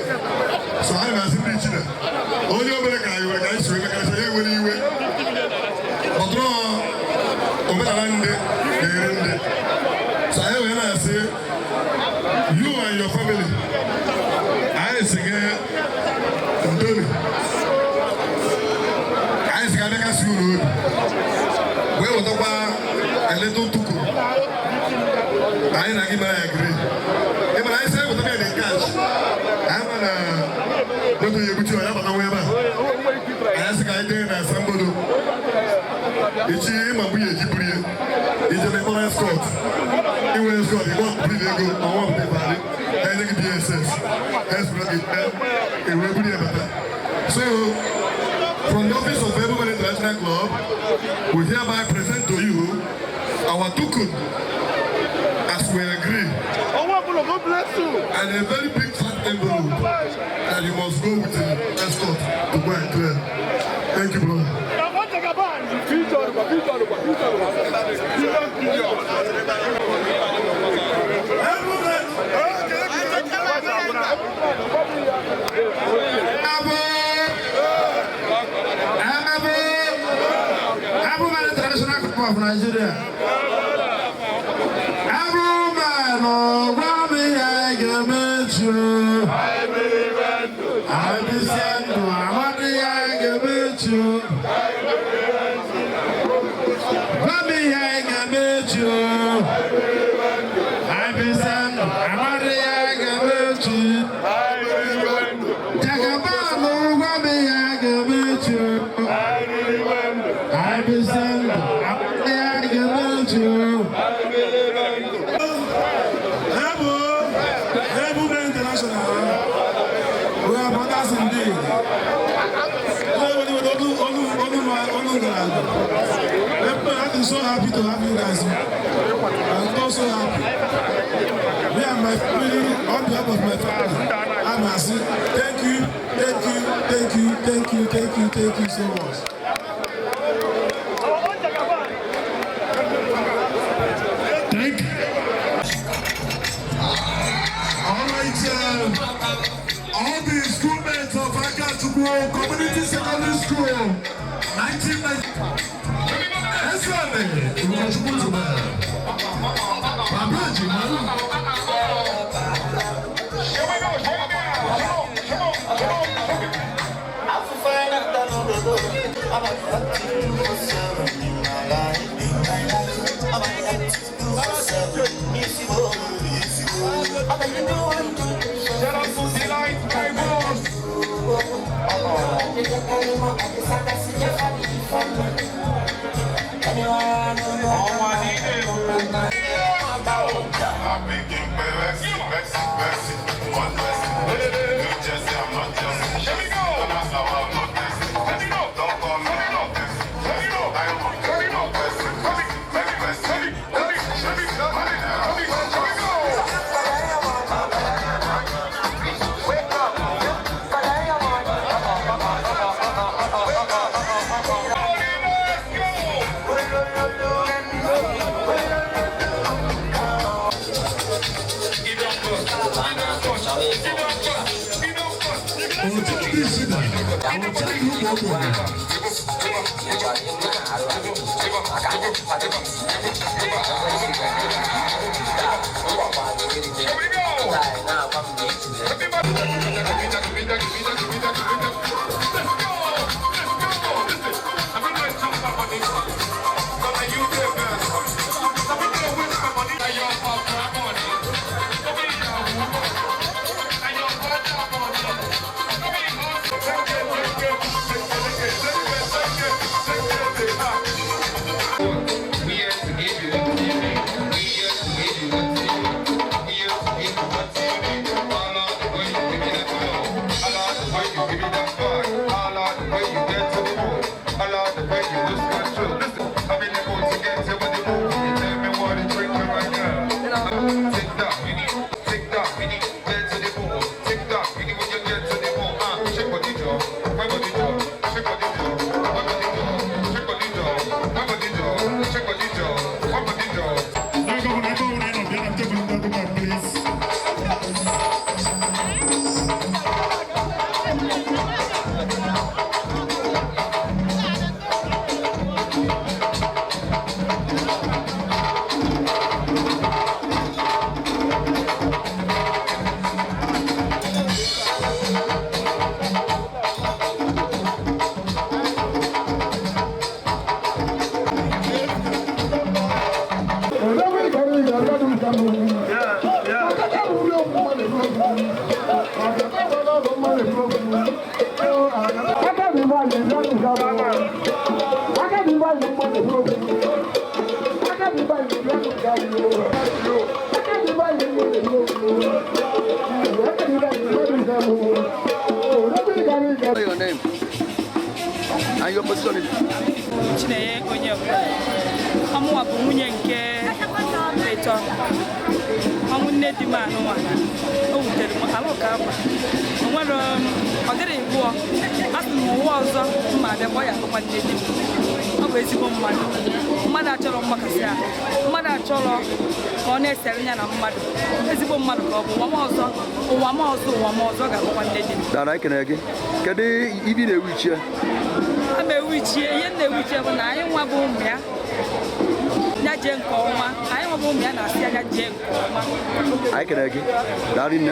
So anyị na-asị ndị Chile, onye obere ka anyị were ka anyị si wee mekarịsị ya enwere iwe. Ọtụrụ omenala ndị na-eri ndị. So anyị wee na-asị, you and your family, anyị si gị ndomi. Anyị si ka abịa kasị unu obi. Wee wetakwa eleta ntuku. Anyị na gị mara ya giri. Ị mara anyị si eweta ya in cash. Anyị ma na moto ya ebuchi ọ ya bata nwa ebe a. Anyị sị ka anyị dee na asambodo. Echi ịma mgbe ya eji buru ya. Ije na ịkpọrọ escort. Inwe escort, ịgba buru ego ọnwa pụta ebe adị. Enye gị DSS. Escort gị ewe buru ya bata. So, from the office of Everybody International Club, we hereby present to you our token as we agree. God bless you. And a very big fat envelope that you must go with the escort to go and clear. Thank you, brother. Abu Man International Cup of Nigeria. Abu Man, oh, Robbie, I can meet you. I be sent to Amadi, I can echi o. Anyị bisa ndụ, amara ya ga-eme echi. Jagaban gwa m ihe a ga-eme echi o. Anyị bisa ndụ, amara ya ga-eme echi o. Ebu, Ebube International. We are brothers indeed. I'm so happy to have you guys here. I'm so happy. Me and my family, on behalf of my family, I'm asking, thank you, thank you, thank you, thank you, thank you, thank you so much. Thank you. All right, all the schoolmates of Akachukwu Community Secondary School, 1990. Esale, Ukachukwu Zubere. Baba Ejima. Your name and your position is Chinenye onye ọbụla. Ọmụnwa bụ nwunye nke ịtọ. Ọnwụ nne di m anụnwa. O wutere m alụ ka akwa. O nwere ọ dịrị ịbụọ. A sị m ụwa ọzọ mma abịa ya akpọkwa nne di m. Ọ bụ ezigbo mmadụ. Mmadụ achọrọ mgbakasị ahụ. Mmadụ achọrọ ka ọ na-esere ya na mmadụ. Ezigbo mmadụ ka ọ bụ ụwa m ọzọ. Ụwa m ọzọ ụwa m ọzọ ga-akpọkwa nne di m. Dara ekene gị. Kedu ibi na-ewu ichie? A ma ewu ichie, ihe m na-ewu ichie bụ na anyị nwa bụ ụmụ ya. Ya jee nke ọma. Anyị nwa bụ ụmụ ya na-asị ya ya jee nke ọma. Anyị kene gị. Dara nne.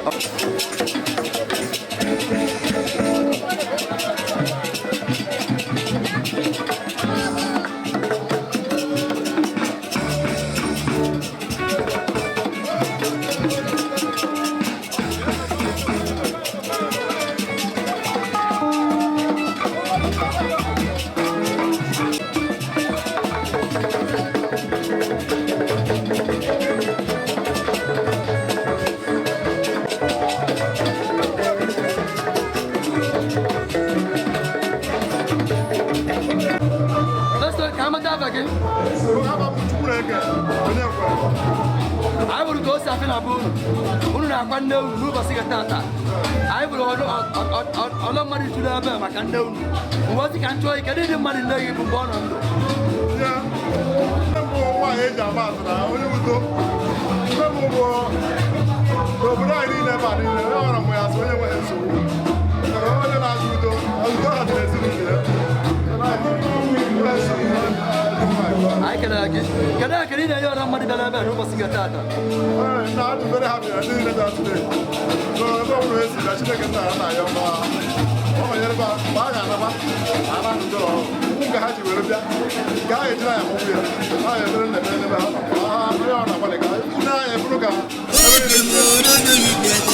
na-afịa na be unu unu na-akwa nne unu n'ụbọchị nke tata. Anyị bụrụ ọlọ mmadụ juru ebe a maka nne unu. Mgbe ọ sị ka m chụọ gị, kedu ịdị mmadụ nne gị bụ mgbe ọ nọ ndụ? Nne m bụ nwaanyị eji ama atụ na onye udo. Nne m bụ n'obodo anyị niile ebe a niile, e nwere m ya asị onye nweghị nsogbu. Maka onye na-azụ udo, udo ha dị n'ezinụlọ ya. Anyị kelere gị. Kedu ekele ị na-enye ọra mmadụ bịara ebe a n'ụbọchị nke tata? Na adị very happy na ndị niile bịara today. So ebe ọ bụla esi bịa, Chineke nna ya na ya ọma. Ọ nọnyere ba mgbe a ga-anaba ana ndụ ọrụ nke ha ji were bịa nke ha ejiri anya mụbụ ya ha ga-emere nna emere n'ebe ha nọ. Ha onye ọ na-agbalị ka nne anyị bụrụ ka ebe niile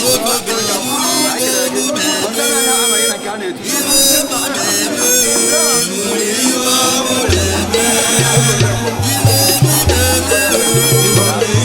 Anyị